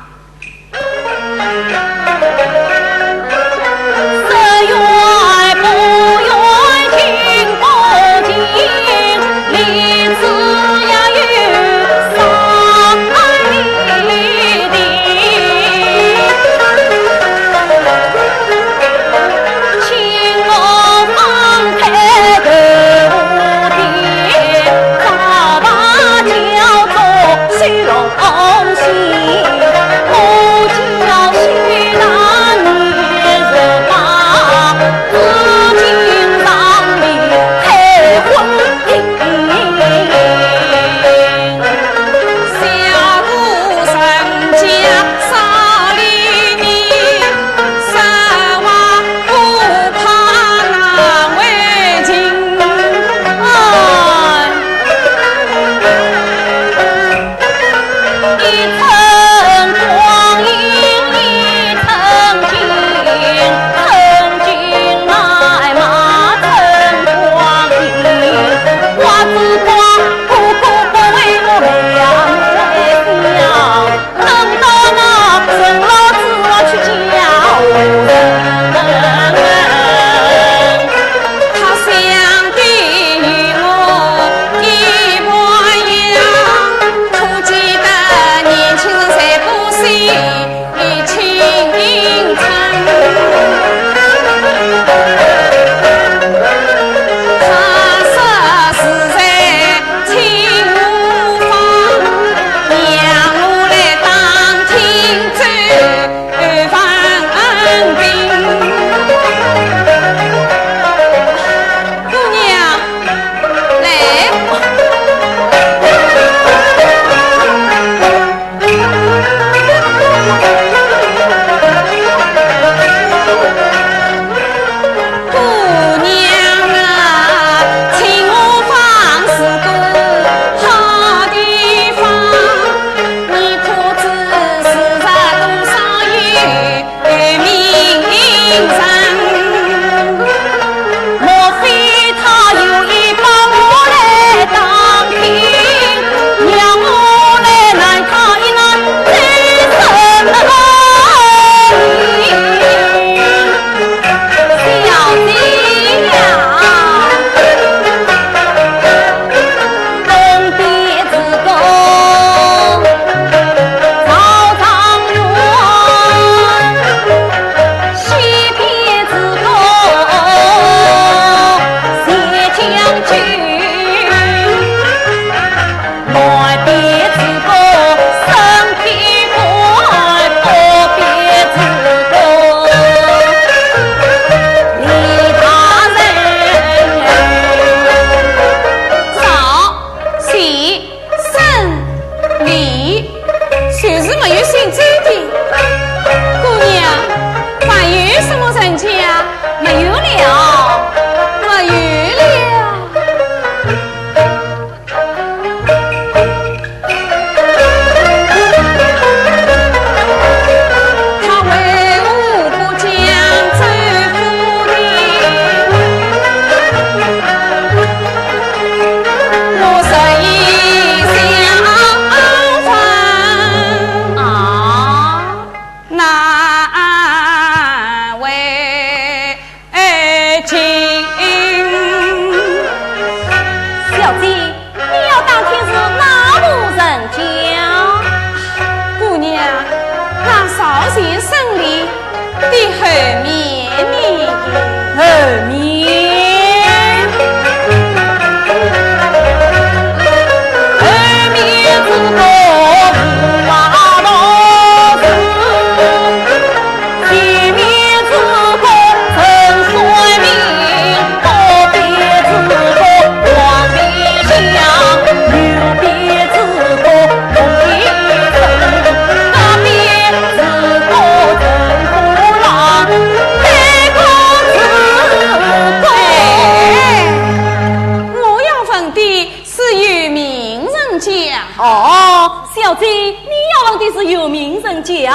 小姐，你要问的是有名人家？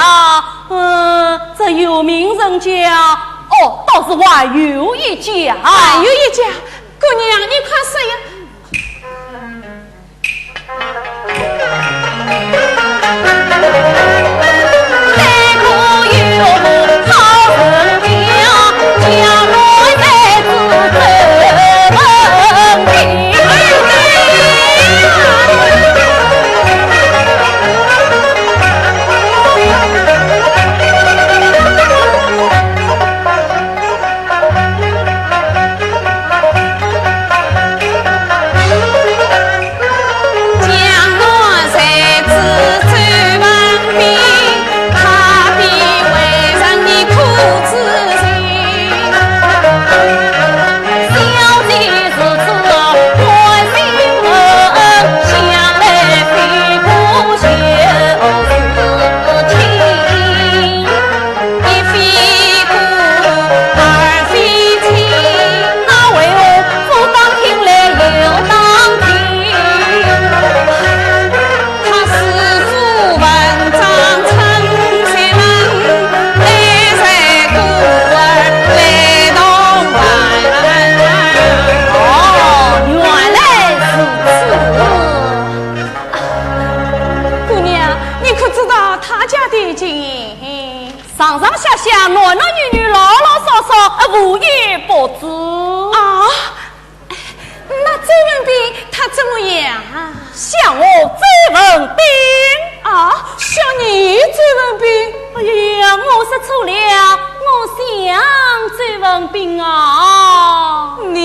呃，这有名人家，哦，倒是还有一家。还有一家？姑娘，你快说呀！哦，原来如此。姑娘，你可知道他家的情形？ 上上下下，男男女女，老老少少，呃，无一不知。啊，那周文宾他怎么样啊？像我周文宾？啊，像你周文宾？哎呀，我说错了，我像周文宾啊。你？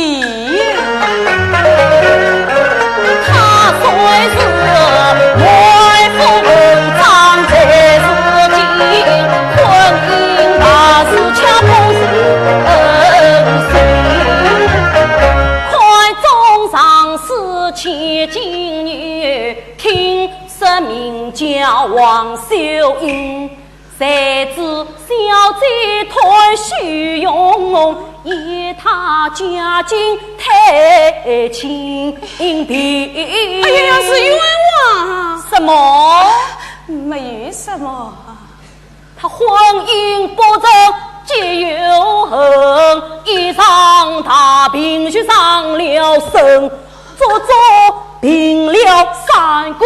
哎呀呀，是冤枉啊！什么？没有什么。啊，不。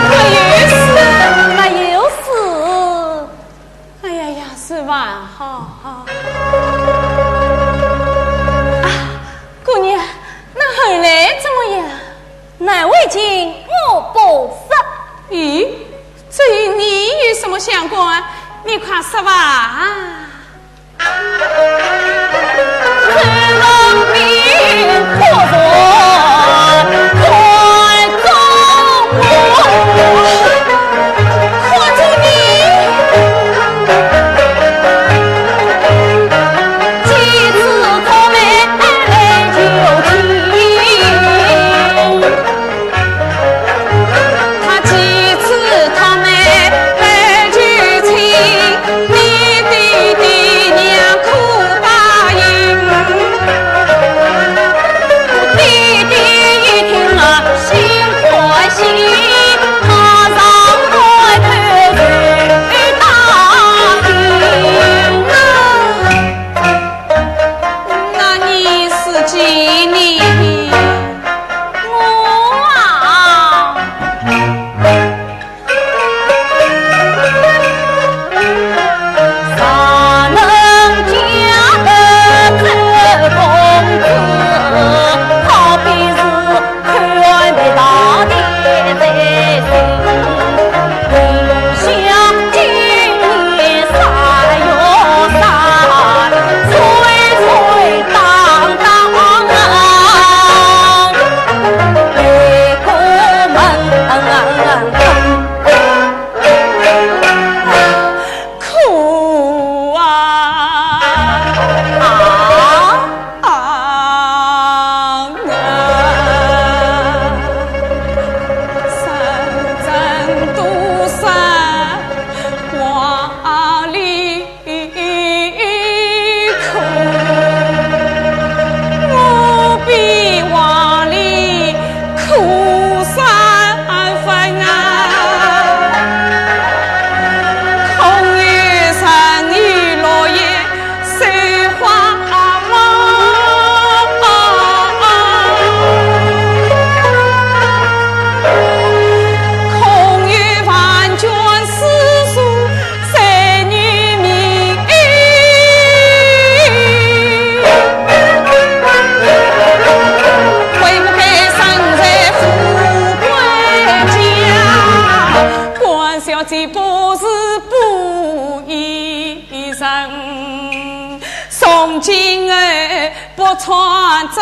没有事，没有事。哎呀呀，是还好。啊，姑娘，那后来怎么样？难为情，我不说。咦，这与你有什么相关？你快说吧。那你是几年？我啊，穿着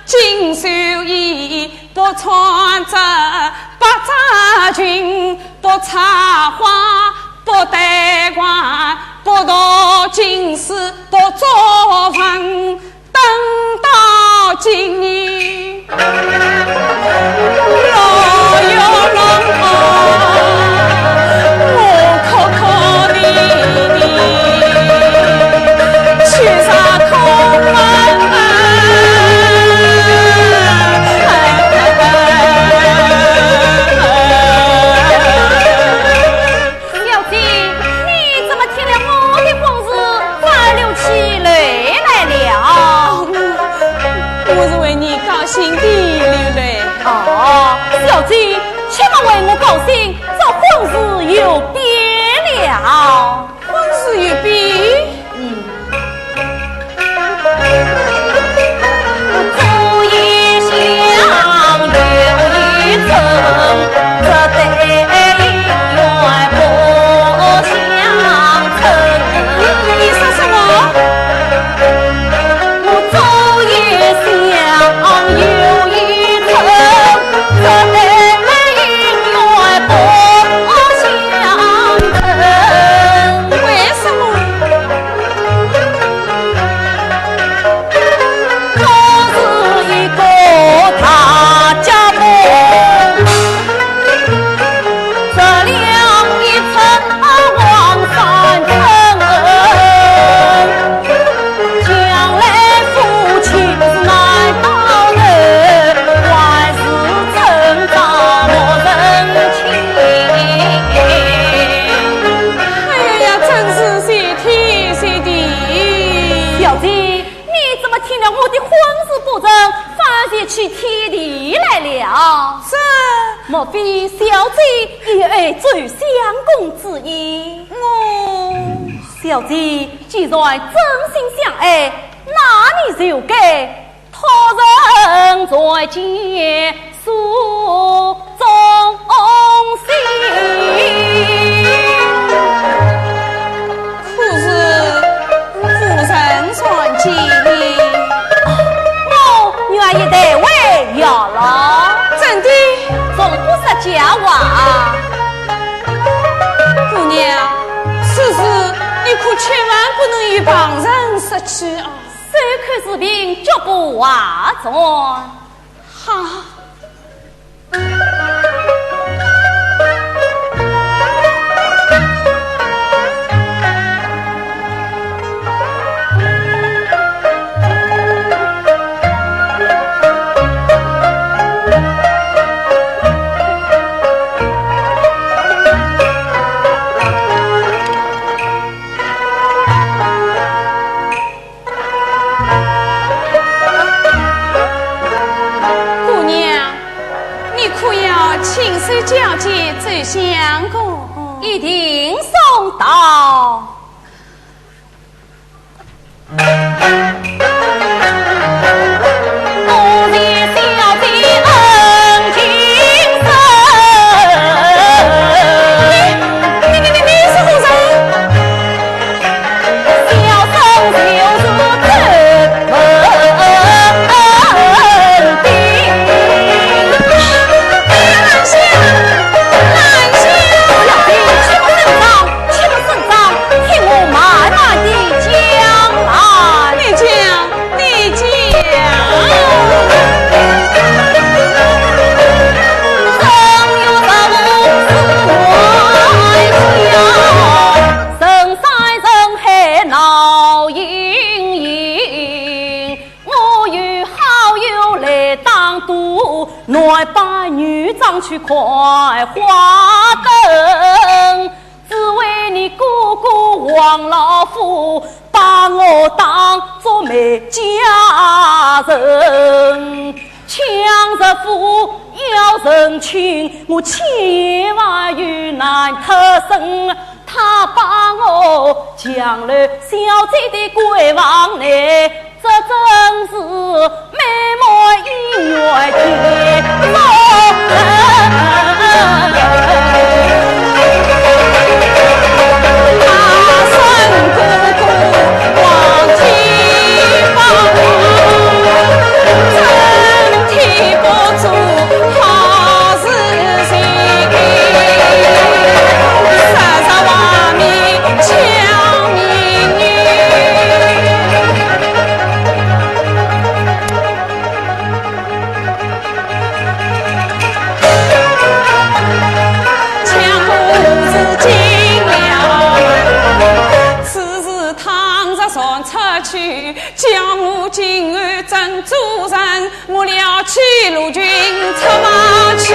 锦绣衣，不穿着百褶裙，不插花，不戴冠，不读经书，不作文，等到今日，老有郎啊，我哭哭啼啼，去啥空门啊？ 小姐，你怎么听了我的婚事，反而流起泪来了？我，我是为你高兴地流泪。哦，小姐，切莫为我高兴，这婚事又变了。婚事又变？嗯。 你说什么？为什么？ 哎呀，真是谢天谢地。小姐，你怎么听了我的婚事不成，反而谢起天地来了？这……莫非小姐也有爱周相公之意？我……小姐，既然真心相爱，那你就该 托人传笺诉衷心。可是夫人传笺呢？我愿意代为效劳。真的？从不说假话。姑娘，此事你可千万不能与旁人说起啊。 守口如瓶，绝不外传。好。姑娘，你可要亲手交接周相公。一定送到。人山人海闹盈盈，我有好友来打赌，男扮女装去看花灯，只为你哥哥王老夫把我当作媒家人。 强说夫要成亲，我千言万语难脱身。他把我强留小姐的闺房内，这真是美梦姻缘天作。大声哥哥望天放。路军策马去。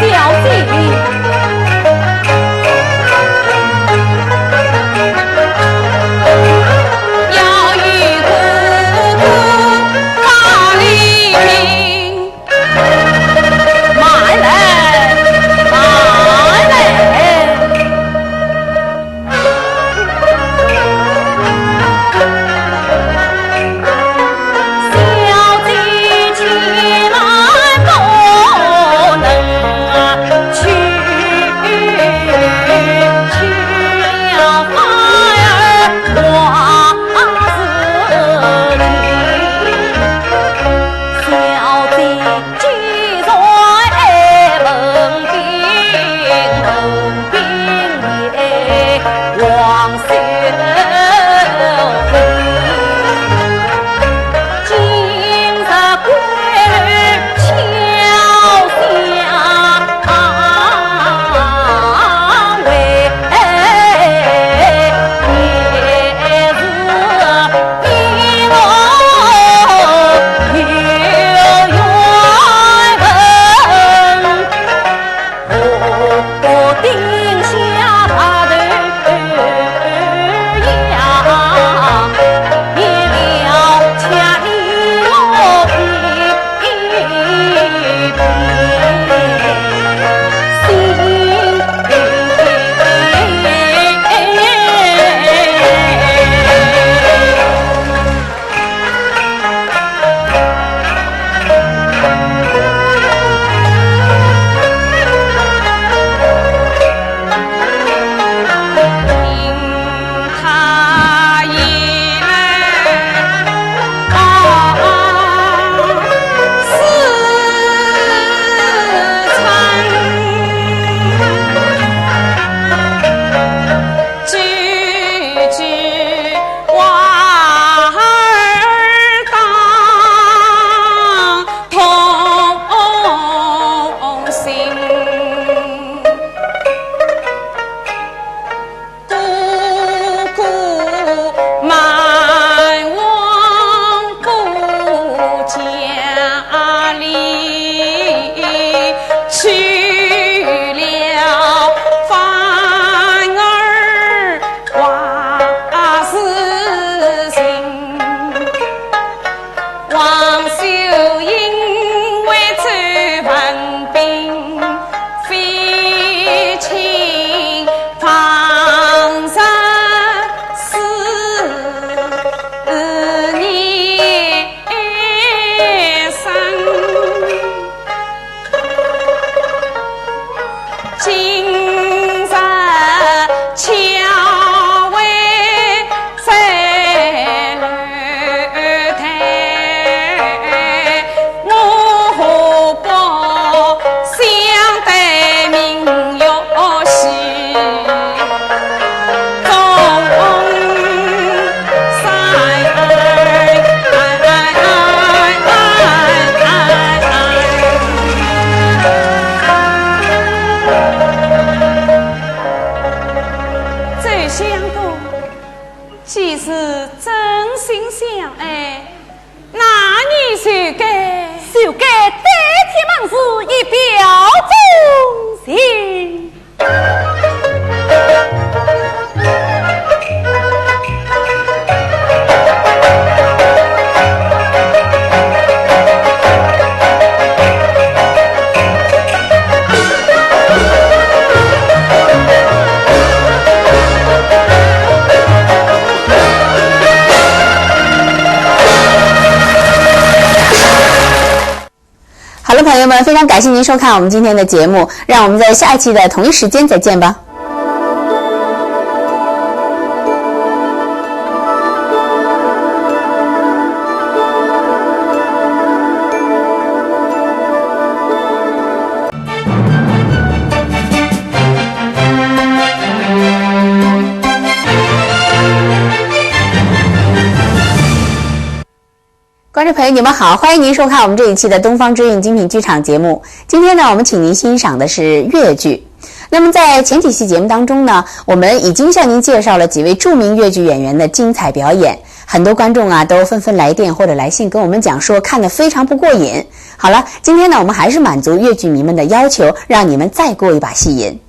小姐。要与哥哥打理兵。慢来，慢来。 周相公，既是真心相爱， 那你就该，就该代天盟誓，以表忠心。 好了，朋友们，非常感谢您收看我们今天的节目，让我们在下一期的同一时间再见吧。观众朋友，你们好，欢迎您收看我们这一期的东方之韵精品剧场节目。今天呢，我们请您欣赏的是越剧。那么在前几期节目当中呢，我们已经向您介绍了几位著名越剧演员的精彩表演，很多观众啊都纷纷来电或者来信跟我们讲说看得非常不过瘾。好了，今天呢我们还是满足越剧迷们的要求，让你们再过一把戏瘾。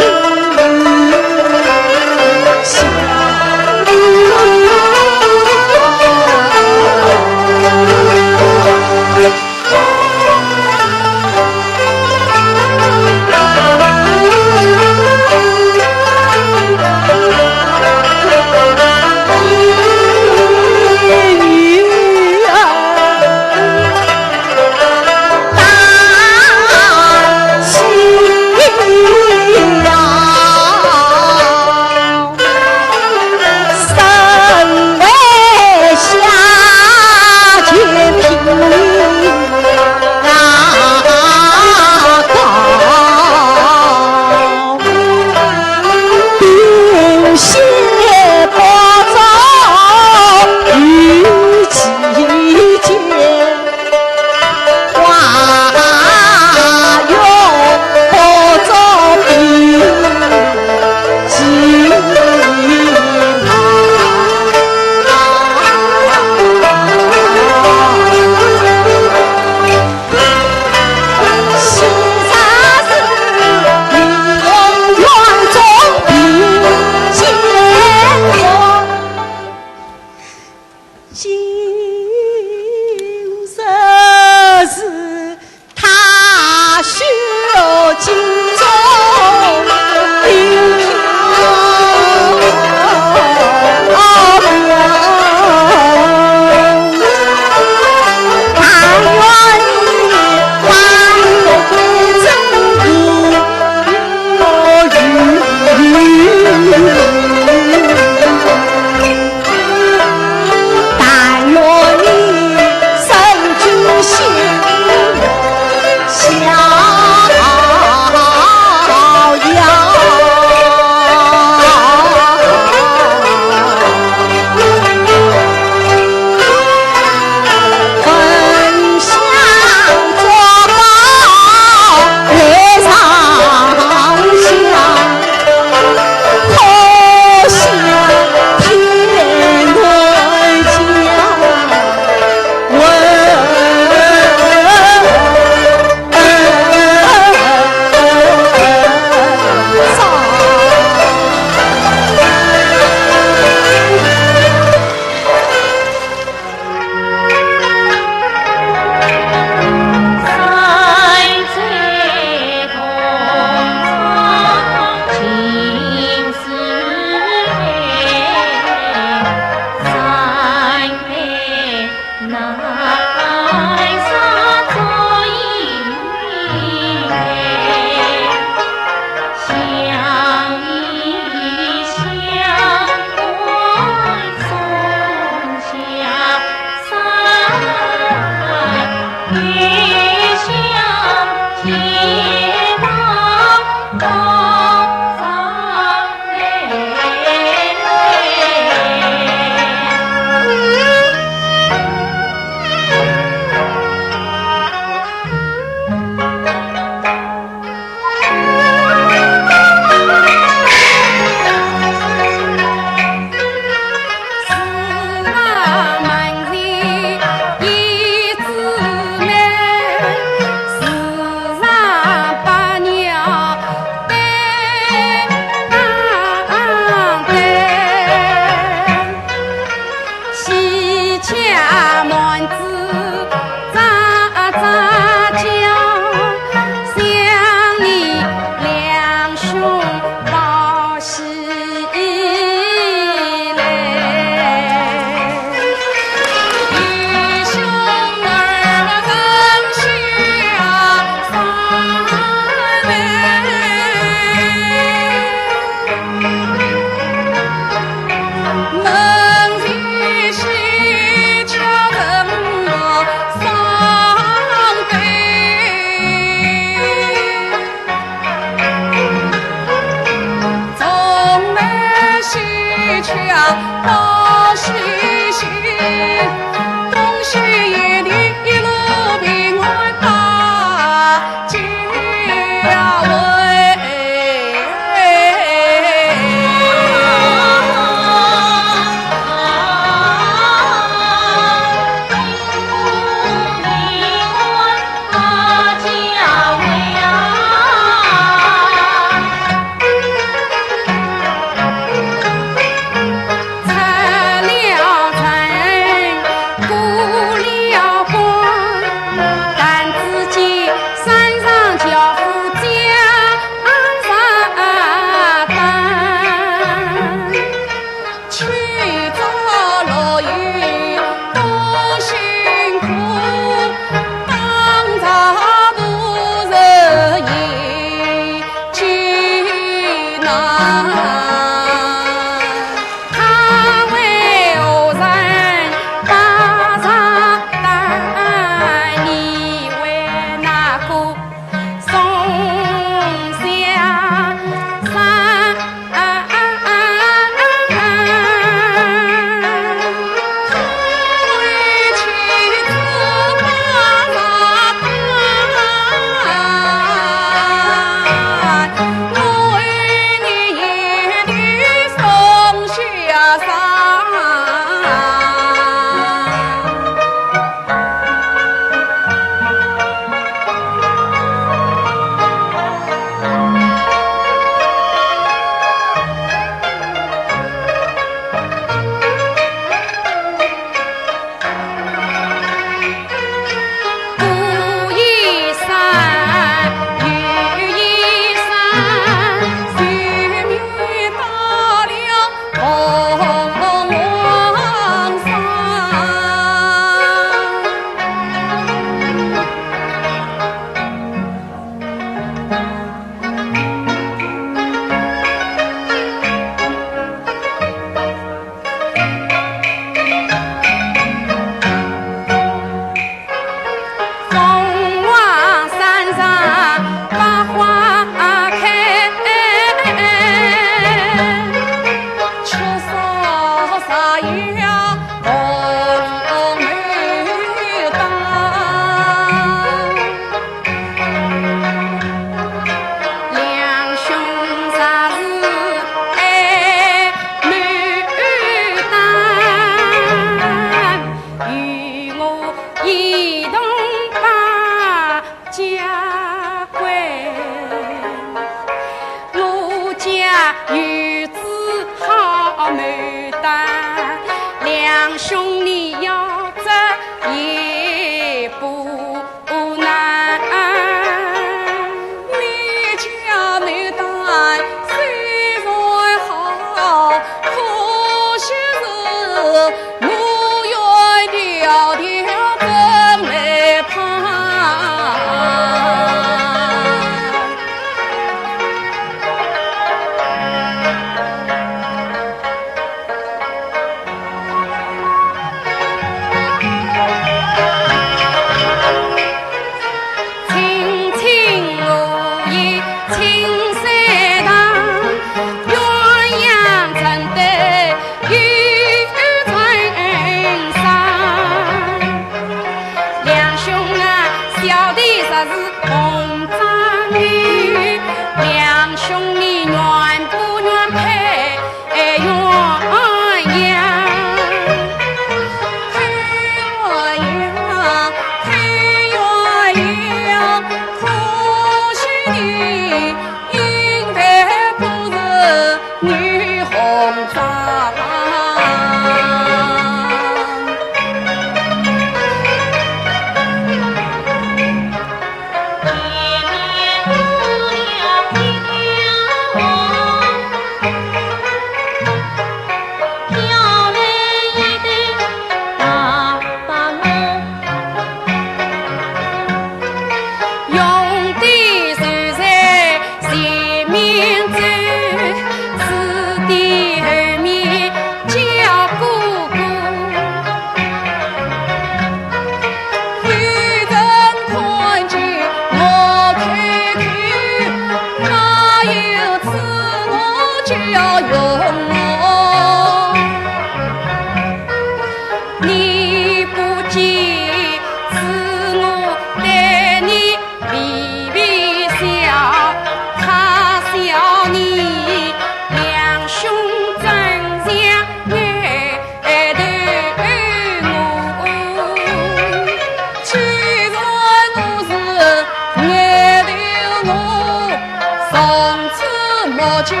莫叫我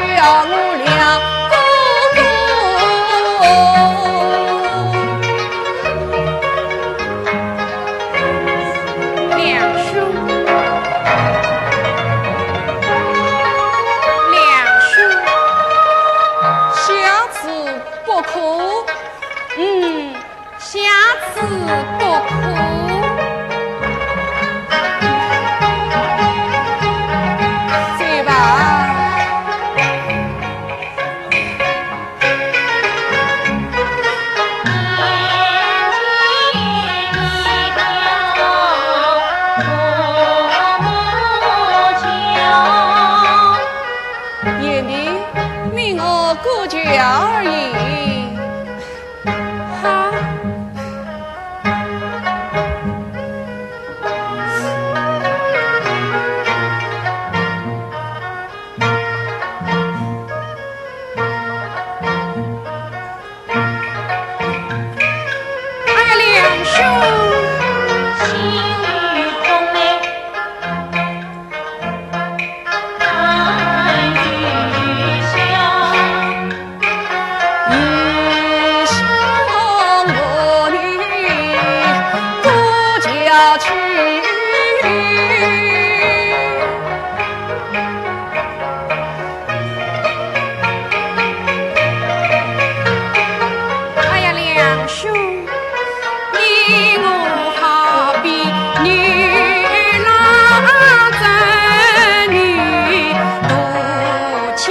两个。梁兄，梁兄，下次不可。嗯， 下次不可。走吧。贤弟，命我过桥而已。 好。哎呀，梁兄。 哎呀，梁兄， 你我好比牛郎织女渡桥。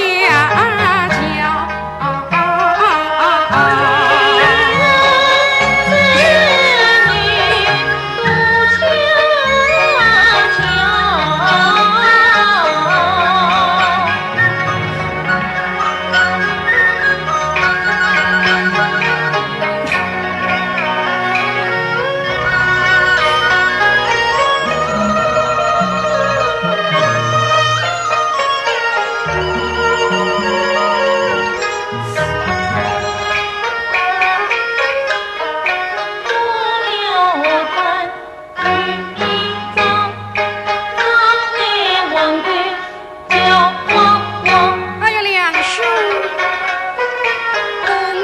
哎呀，梁兄，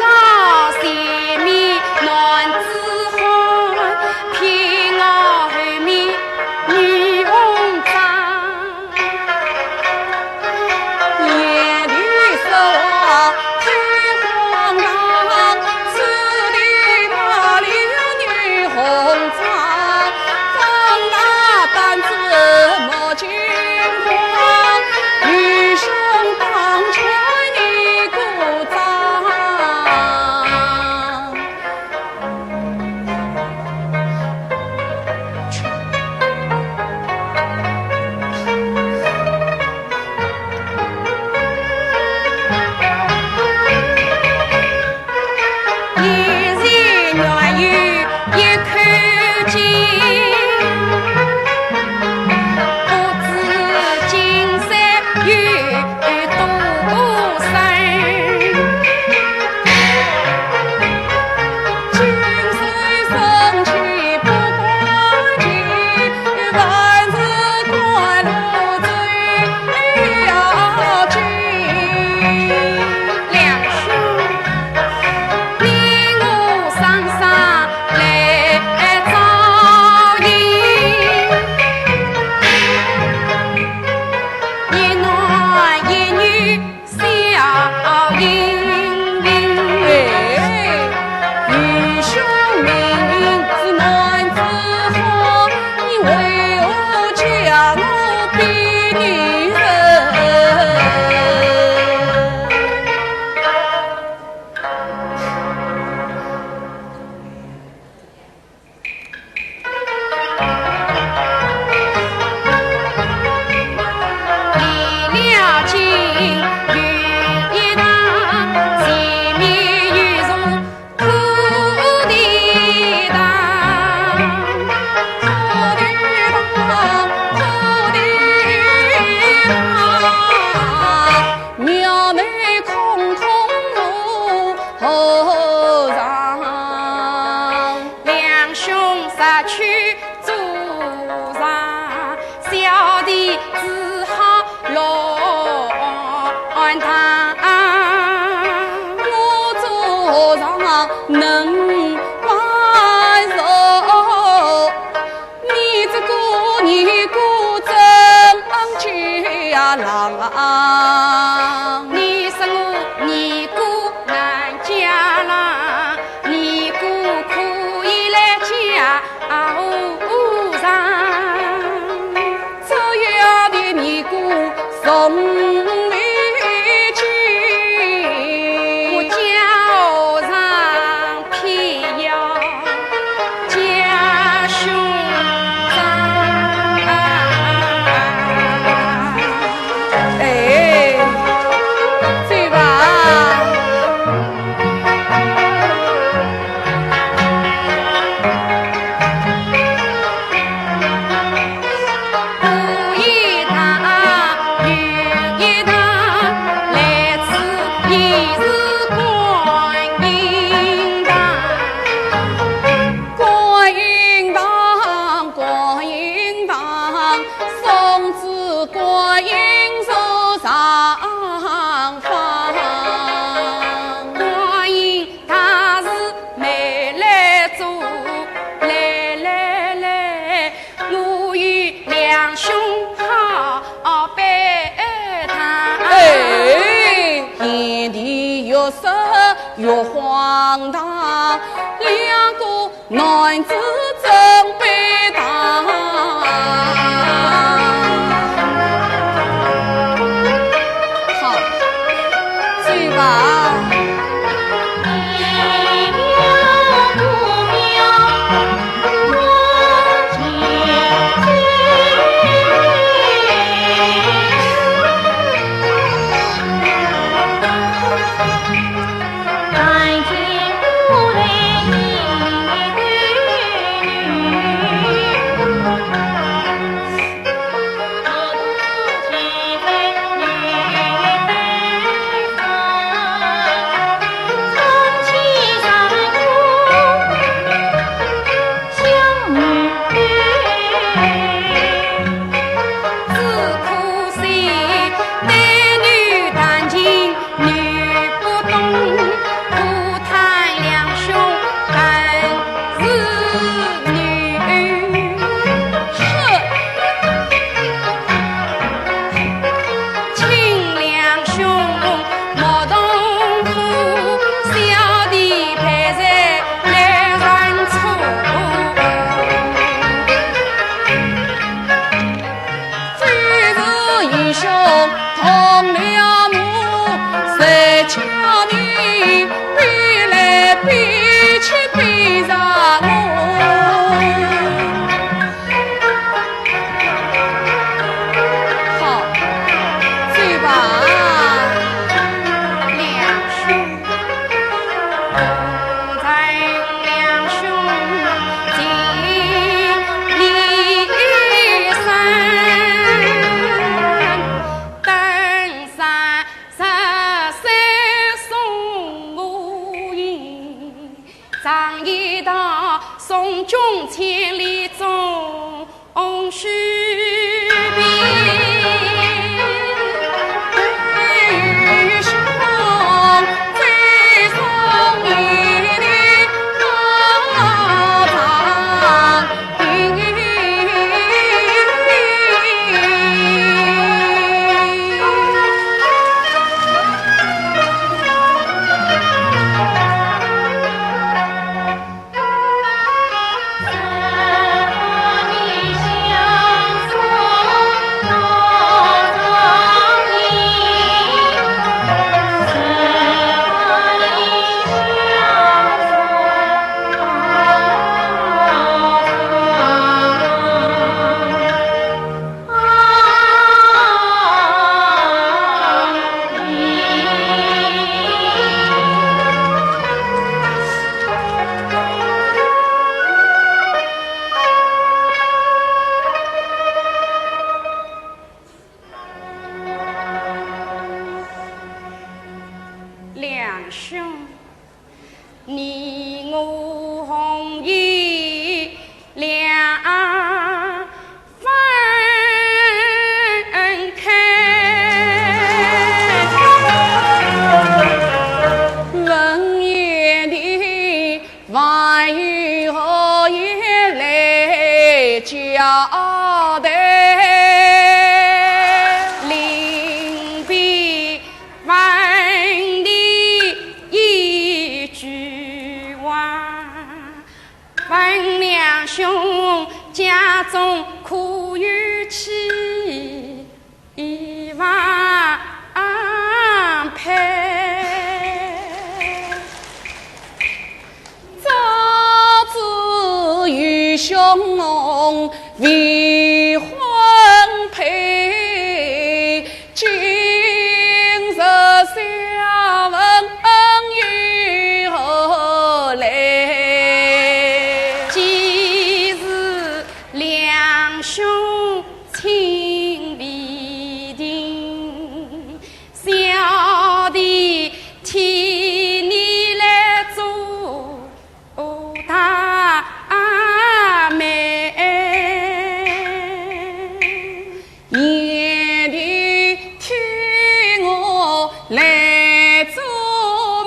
我前面男子汉，偏我后面女红妆。 梁兄，你我双双来照应，一男一女 笑盈盈。哎，愚兄明明是男子汉，你为何叫我比女人？ 离了京有一趟，前面有座土地堂，土地堂，土地堂，庙内空空无和尚。梁兄上去 做啥？小弟只好落我做上能管束，你这个尼姑真嫁郎。你说我尼姑难嫁郎，尼姑可以来嫁和尚。 只要的尼姑送你去，我叫和尚偏要叫兄长。哎，走吧。 有一堂，有一堂，来此也是观音堂。观音堂，观音堂，送子观音坐上方。观音 大士慢来坐，来来来，我与两兄好拜堂。哎，天地月色月荒唐，两个 男子正拜堂。好，走吧。好，走吧。两兄 两兄，你我红颜两 分开。家中可有妻，已忘配。早知愚兄未婚配，今日笑问又何来？既是两兄情未定，小弟替你来做 大媒，贤弟替我来做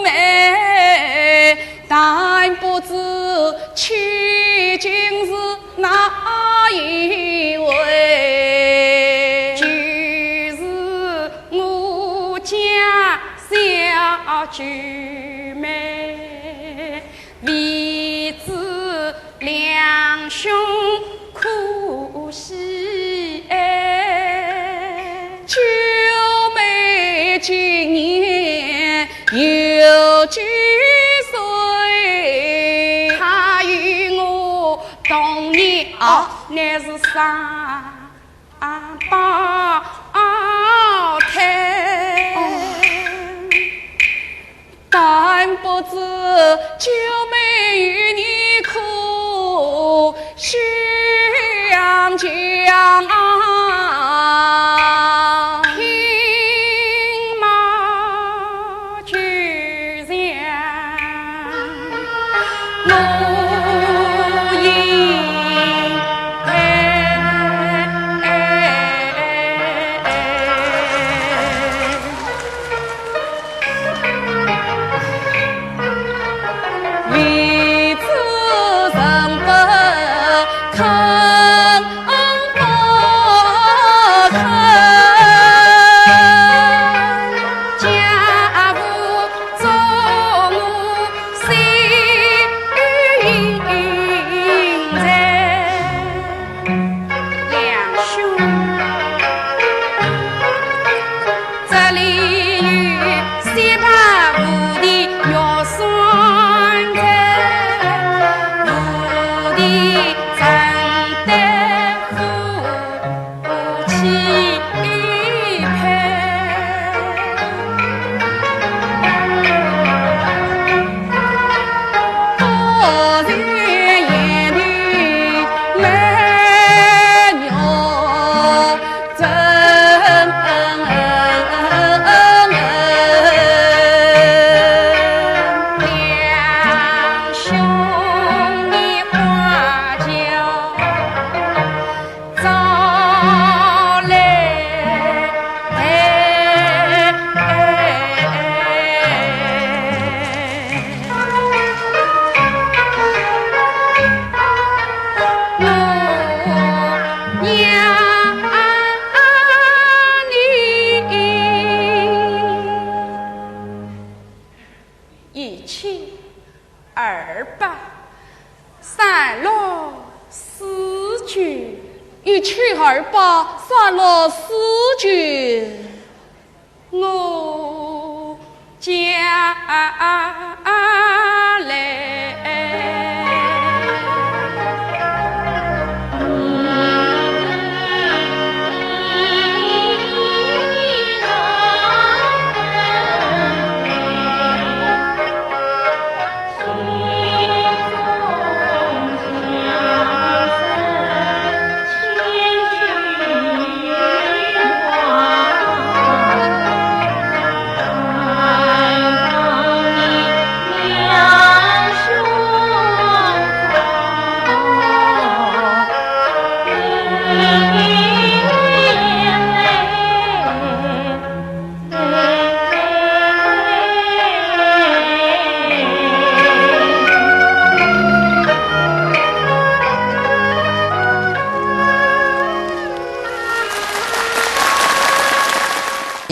媒，但不知妻今是哪一位？就是我家小九妹。 未知两兄可喜爱？九妹今年有几岁？她与我同年，哦，乃是双 胞胎。但不知九妹与你可相像？听嘛，就像 我应该为子人不肯 这里有雪白无敌玉山城，无敌城的夫妻配。一七二八，三六四九。一七二八，三六四九。我家来。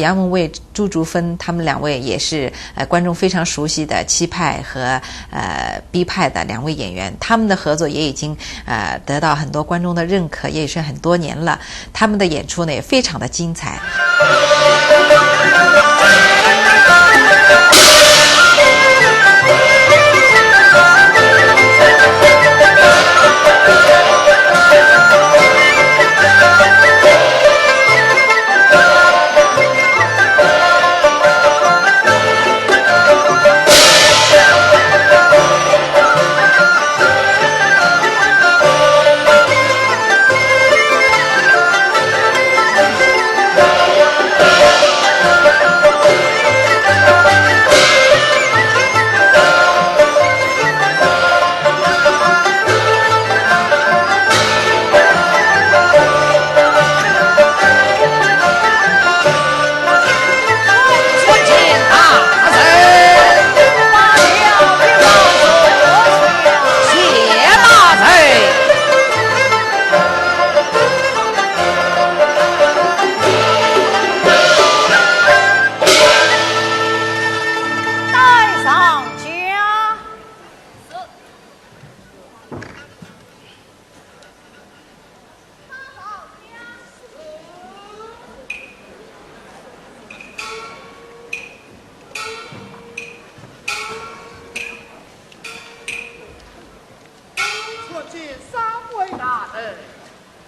杨文卫、朱竹芬他们两位也是呃观众非常熟悉的戚派和呃毕派的两位演员，他们的合作也已经呃得到很多观众的认可，也是很多年了。他们的演出呢也非常的精彩。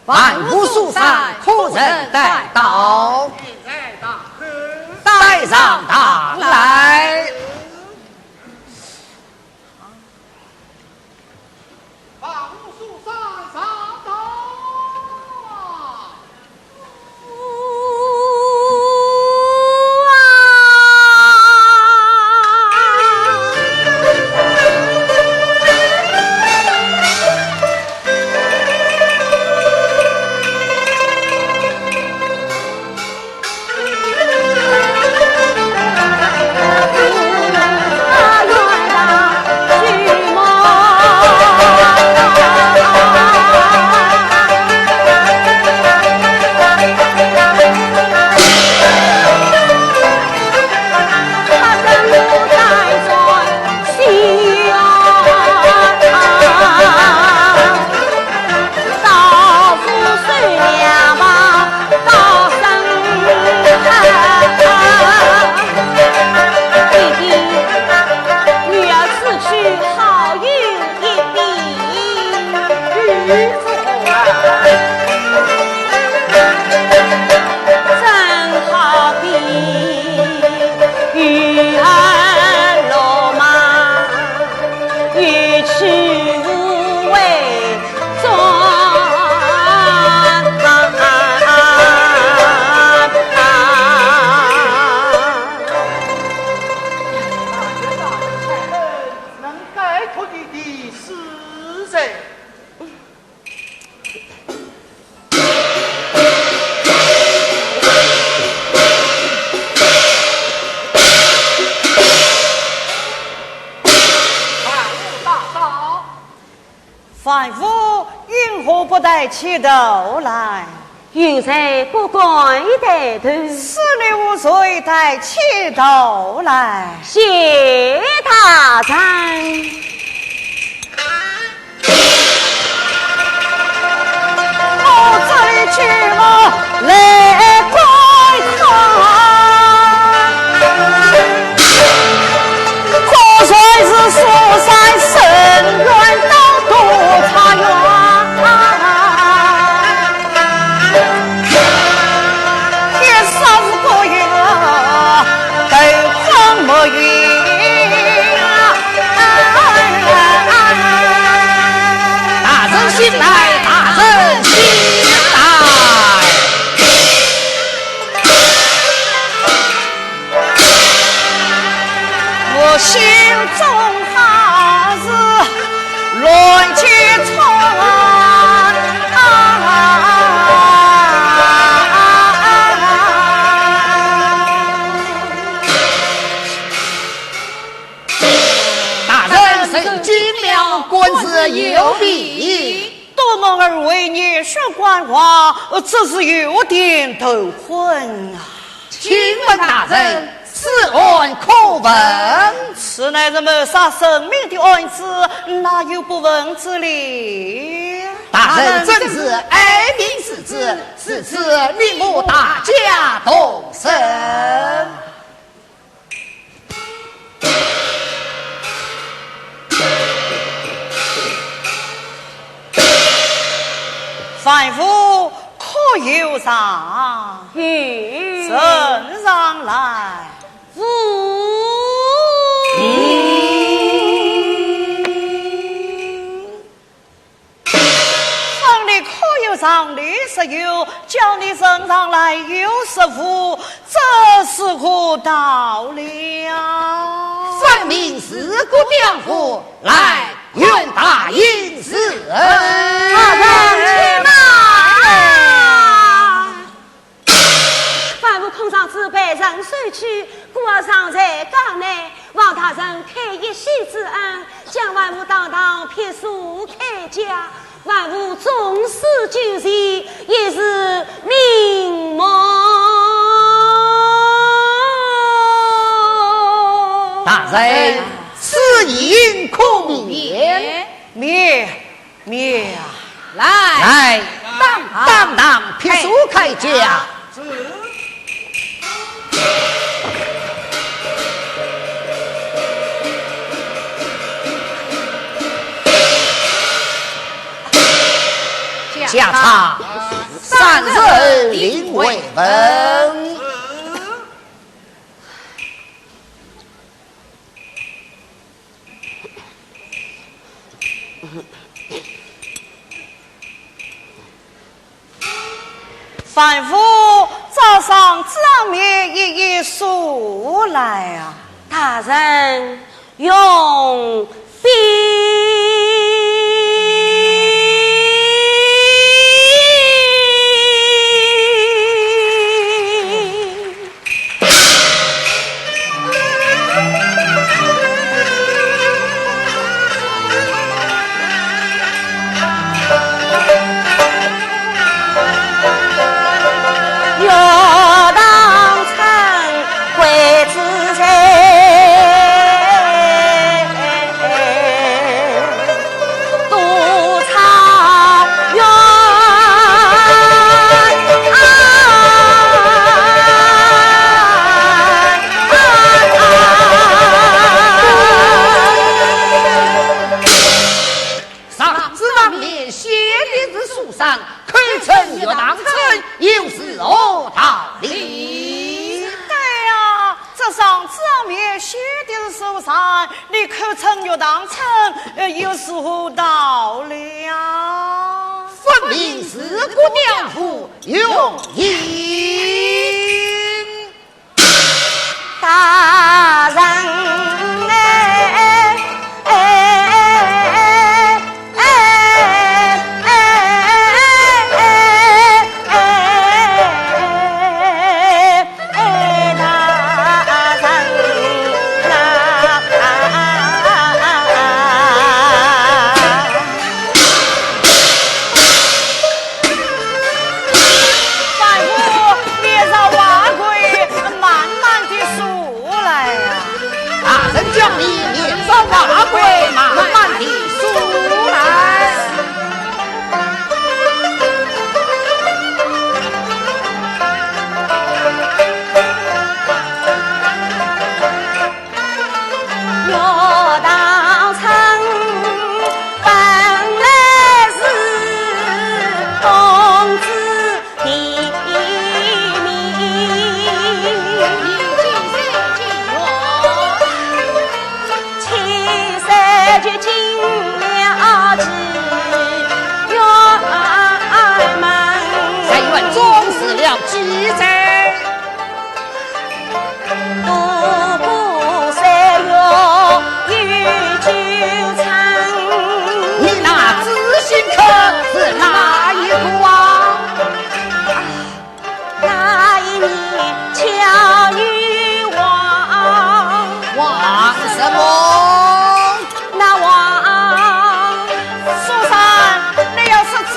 万户书生，可曾带到？带上堂来。万户书生上堂。起头来。有罪不敢抬头。是你无罪抬起头来。谢大人。我这里去了，来观看。 果然是苏三生源到多差远，也说不过呀，头昏目晕啊！大人醒来，大人醒来！ 我心中还是乱七八糟啊。大人受惊了，官司有否？多蒙二位念说官话，只是有点头昏啊。请问大人，此案可问？此乃是谋杀生命的案子，哪有不问之理？大人正是爱民如子，如此命我大家动身。 范武可有上？嗯。呈上来。嗯。 问你可有上？你说有，叫你呈上来又说无，这是何道理啊？分明是个刁妇，来，愿打印时。大人，且慢。 范武恐上次被人收去，故而尚在港内，望大人开一席之恩，将范武当堂批处开甲。范武纵使进前，也是命没。大人，此言可免？免。 免。来，来，当，当堂批处开甲。下场三日令为文。 范武，照上这面一一述来啊。大人容禀。 上知上面写的是书生，口称岳塘春，又是何道理？对呀，这上知上面写的是书生，你口称岳塘春，呃，又是何道理啊？分明是个刁妇，用刑。 大人哎，哎，哎，哎，哎，哎，哎，大人啊。 范武，你让瓦贵慢慢地说来呀。大人讲理，你让瓦贵慢慢地说来。 岳塘春本来是公子的名，七岁就进了妓院门。在院中侍了几载？ 度过岁月与纠缠。你那知心客是哪一个啊？那一年巧遇王。王什么？那王。书生，你要说仔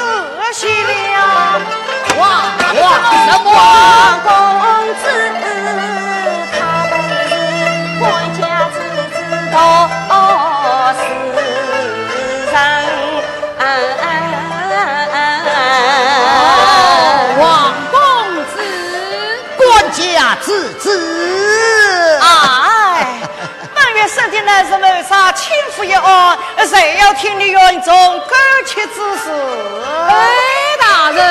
细了。王，王什么？王公子。子。哎，本院设的乃是谋杀亲夫一案，谁要听你院中狗屁之词？哎，大人，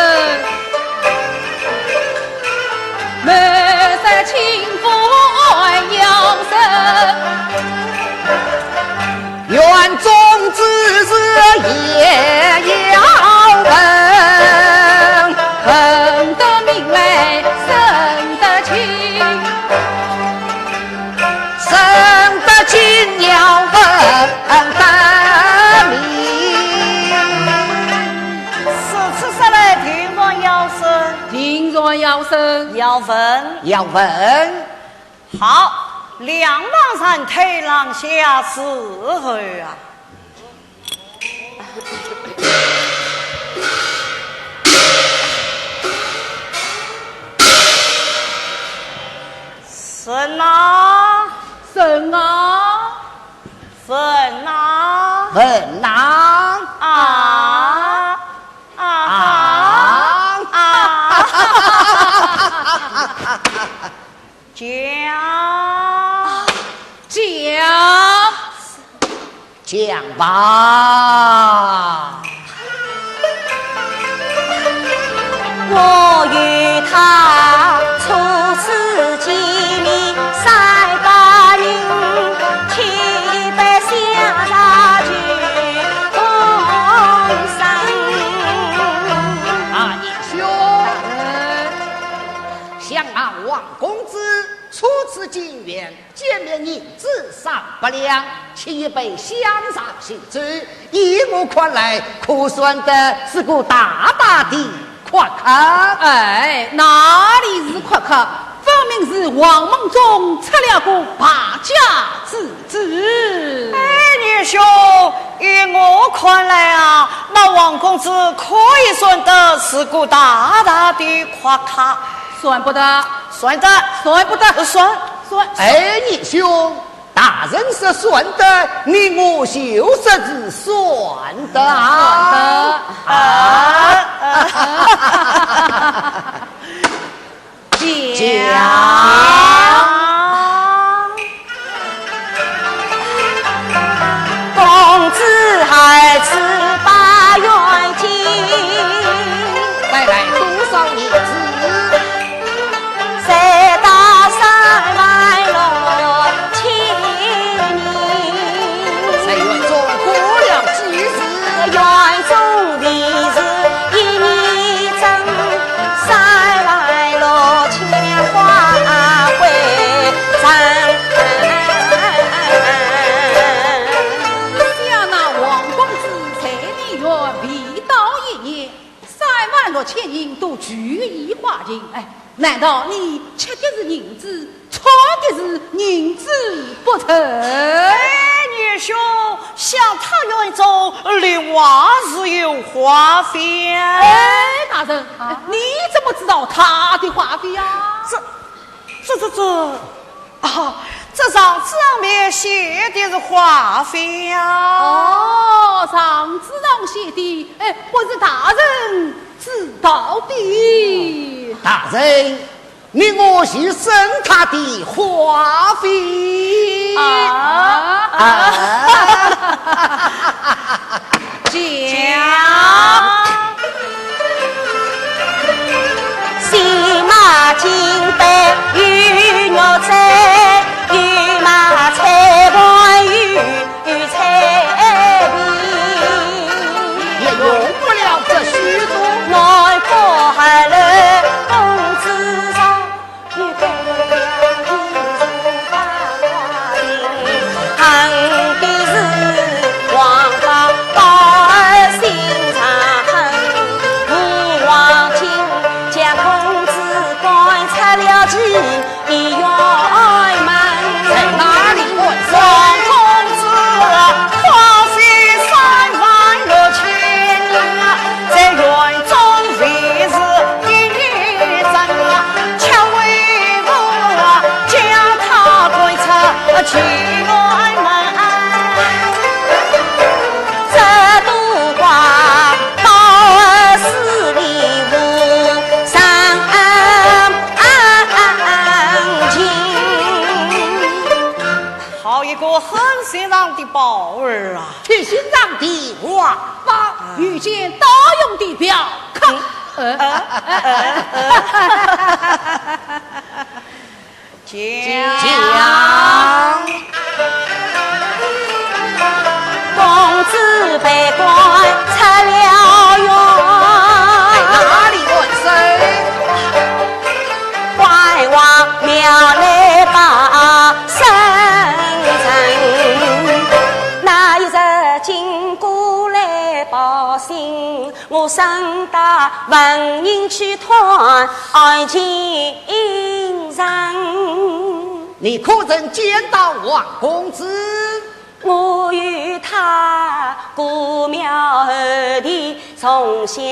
谋杀亲夫案要审，院中之事也要问，问得明来审得清。 审得清要问得明。如此说来，定然要审。定然要审。要问。要问。好，两旁站退让下侍候啊。 审啊，审啊，审啊，审啊。啊，啊，啊，啊。 讲。讲。讲吧。我与他初次见面三百零七，一杯下茶就动身。啊，年兄，想那王公子初次进园， 见面银子三百两，吃一杯香茶喜酒，依我看来，可算得是个大大的阔客。哎，哪里是阔客？分明是王梦中出了个败家之子。哎，年兄，依我看来啊，那王公子可以算得是个大大的阔客。算不得。 算得。算不得。算。算。哎，年兄，大人说算得，你我就说是算得啊。算得。啊。讲。讲。 公子孩子把缘尽，带来多少银子？三大三万六千银。在园中过了几日？园中未是一年整，三万六千花会 想那王公子在你园未到一年，三万六千银都聚于花银。哎，难道你吃的是银子，穿的是银子不成？哎，年兄，想他园中另外是有花费啊。哎，大人，啊？你怎么知道他的花费啊？这 这，这，这，啊，这状纸上面写的是花费呀。哦，状纸上写的，哎，不是大人知道的。大人，你我是审他的花费。啊。啊。讲。 新马金杯与玉簪，御马彩盘与，与彩瓶。也用不了这许多。南柯二楼公子床， 在哪里？ 啊，好一个狠心肠的宝儿啊！铁心肠的王八，遇见刀勇的嫖客。呃，呃，呃，呃。讲。讲。公子被官出了院。在哪里安身？ 关王庙来把身人，那一日经过来报信，我身带纹银去探爱情人。你可曾见到王公子？ 我与他过庙后地重相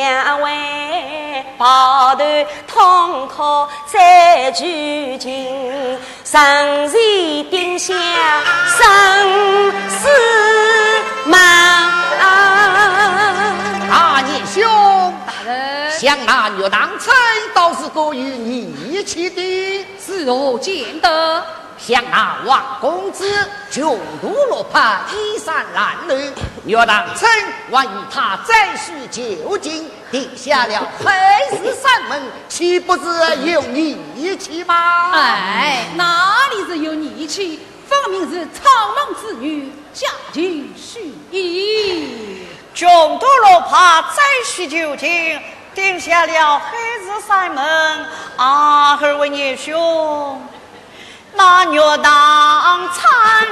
会，抱头痛哭再聚情，神前定下生死盟。啊，年兄，大人。想那岳塘春倒是个有义气的。 如何见得？想那王公子穷途落魄，衣衫褴褛，岳塘春还与他再续旧情，定下了海誓山盟，岂不是有义气吗？哎，哪里是有义气？分明是草莽之女，假情虚意。穷途落魄，再续旧情，定下了海誓山盟。啊，二位年兄， 那岳塘春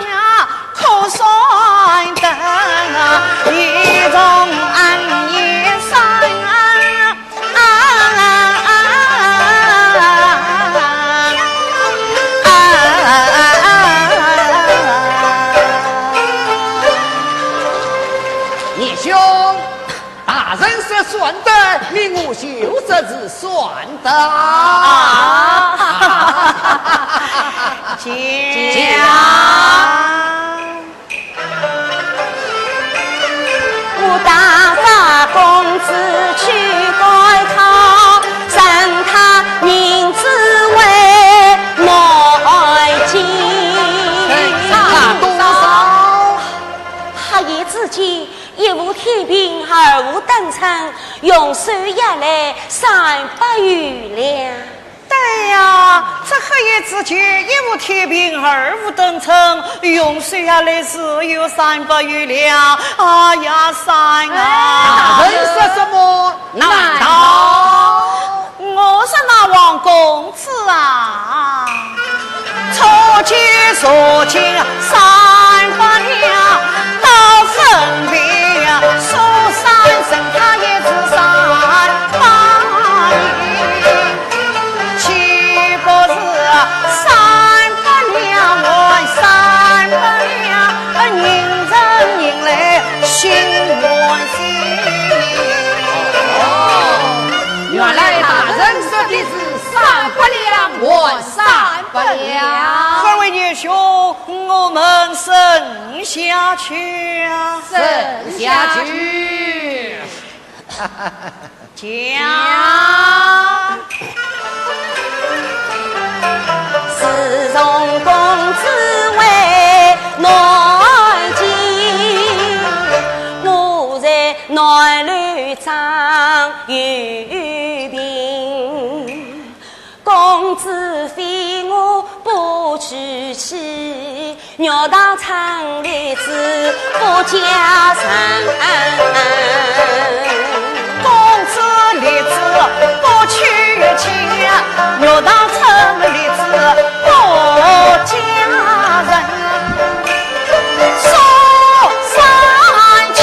呀，可算得啊，一同安一生啊。年兄， 大人说算得，你我就说是算得啊。啊。讲。我打发公子去赶考，剩他银子为难尽。差多少？哈，一字间， 一副天平，二副灯秤，用手下来三百余两。对呀，这黑夜之间，一副天平，二副灯秤，用手下来只有三百余两。哎呀，算啊！大人说什么？难道？我说那王公子啊， 初见若见三百两，到分别苏三生他也是三百两，岂不是三百两还三百两，人人人来心还心。哦，原来大人说的是三百两还三 不了。二位年兄，我们审下去啊。审下去。讲。自从公子回南京，我在南楼张有病。 公子非我不娶妻，玉堂春立志不嫁人。公子立志不娶妻，玉堂春立志不嫁人。 苏三秋，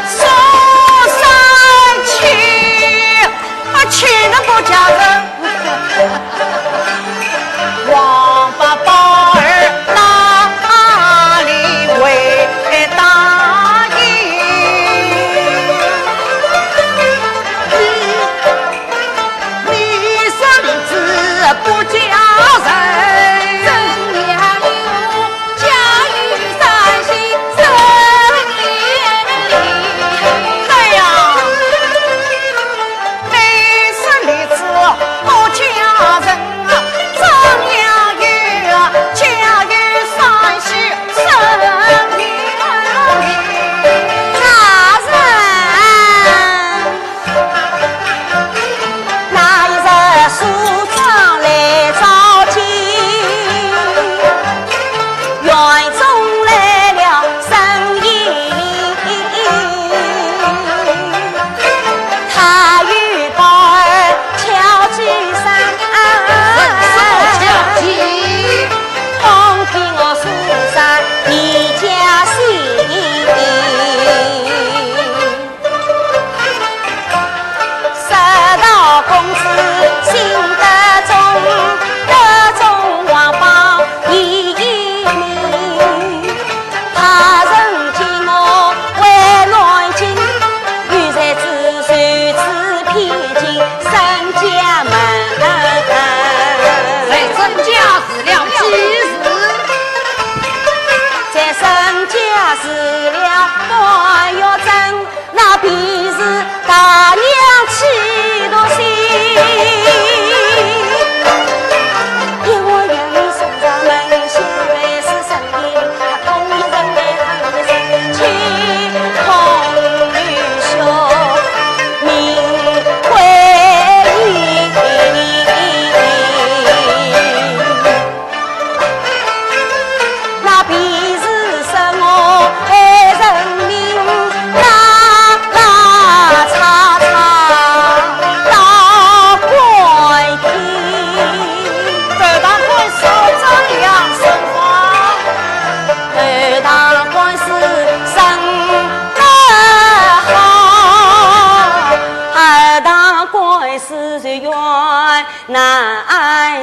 苏三秋，啊，娶了不嫁人。王八宝儿哪里会答应？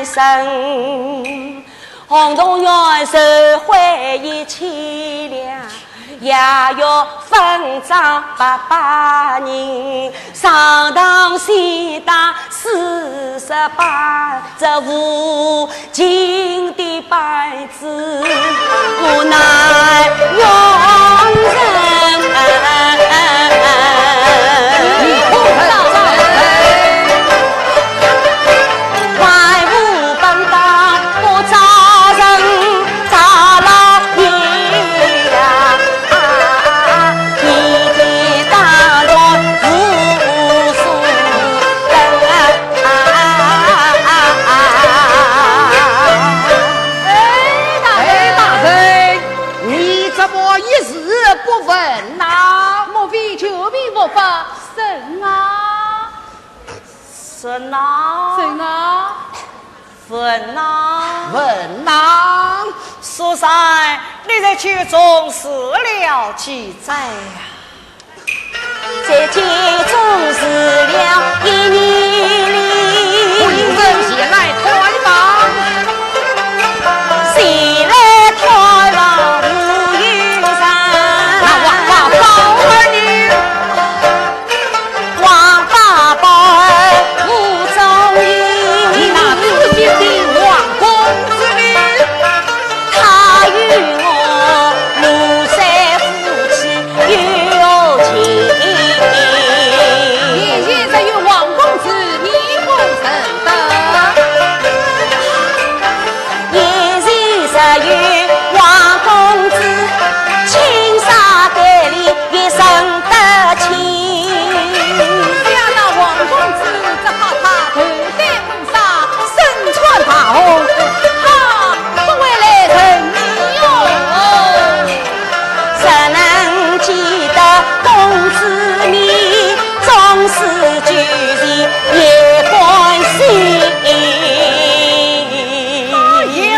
声。洪洞县社会已凄凉，夜月分张八百人，上堂先打四十板，这无情的板子，无奈容忍。哎，大人。哎，大人，你怎么一字不问呐？莫非求便莫发声啊？ 是呐。是呐。问呐。问呐。书生，你在酒中吃了几载呀？在酒中吃了一年哩。不如人前来探望。前来探望无有人。那王八包二呢？ 王八包无踪影。你那知心的王公子呢？他与我如山夫妻又情。你现在与王公子你不认得。 也是只有王公子，青纱台里也认得清。想那王公子只怕他头戴乌纱，身穿大红，他不会来认你哟。 谁能见得公子面，总是举起也关心。哎呀，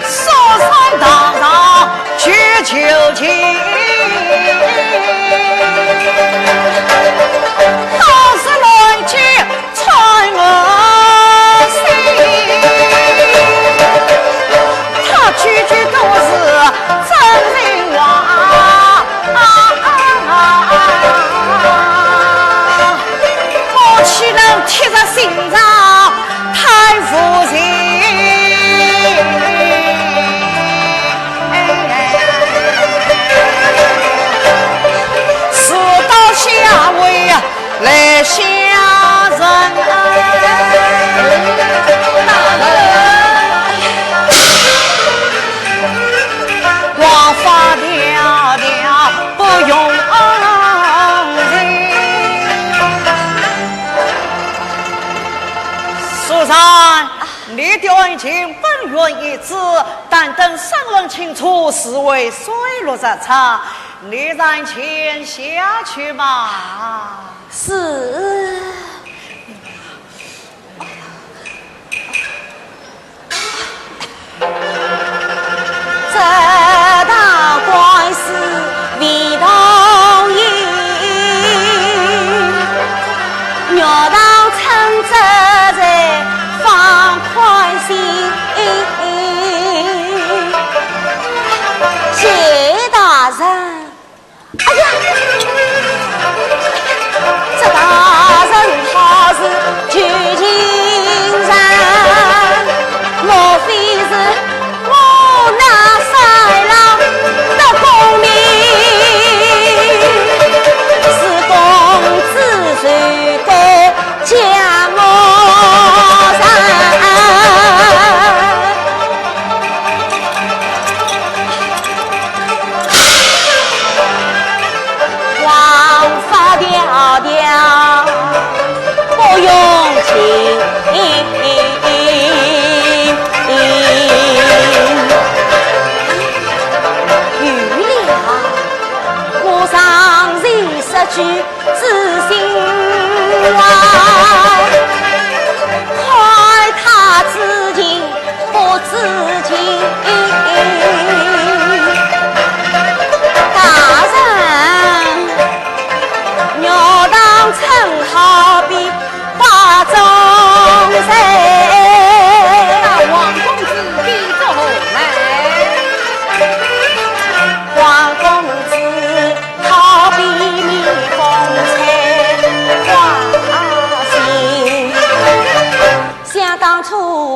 书生堂上去求情，好事难见 穿我心，他句句都是真情话，我岂能铁石心肠太无情？事到下位呀， 来相认。王法调调不容忍。书生，你的案情本院已知，但等审问清楚，是为水落石出，你暂且下去吧。 是。这大官司未动摇，玉堂春色在放宽心。谢大人。 哎呀，这大人好似旧情人，莫非是我那衰老的功名？是公子谁敢将我认？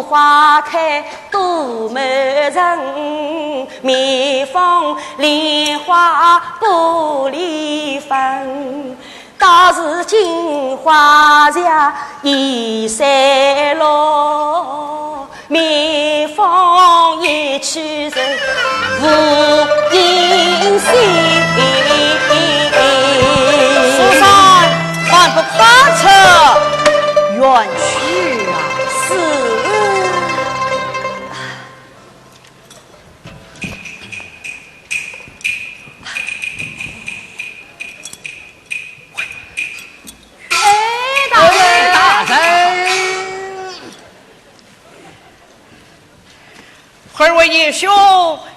花开多迷人，蜜蜂、莲花、玻璃粉，倒是镜花下一山落，蜜蜂一去人无音信。书生，还不快出？ 远去啊！是。哎，大人。大人。 二位义兄，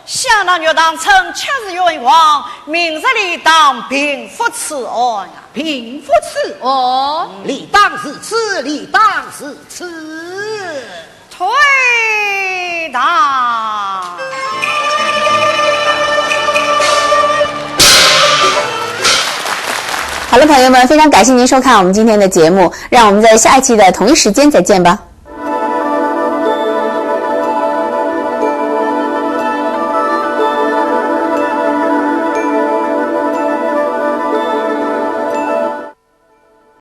想那玉堂春却是冤枉，明日理当平复此案啊。平复此案？理当如此，理当如此。退堂。好了，朋友们，非常感谢您收看我们今天的节目，让我们在下一期的同一时间再见吧。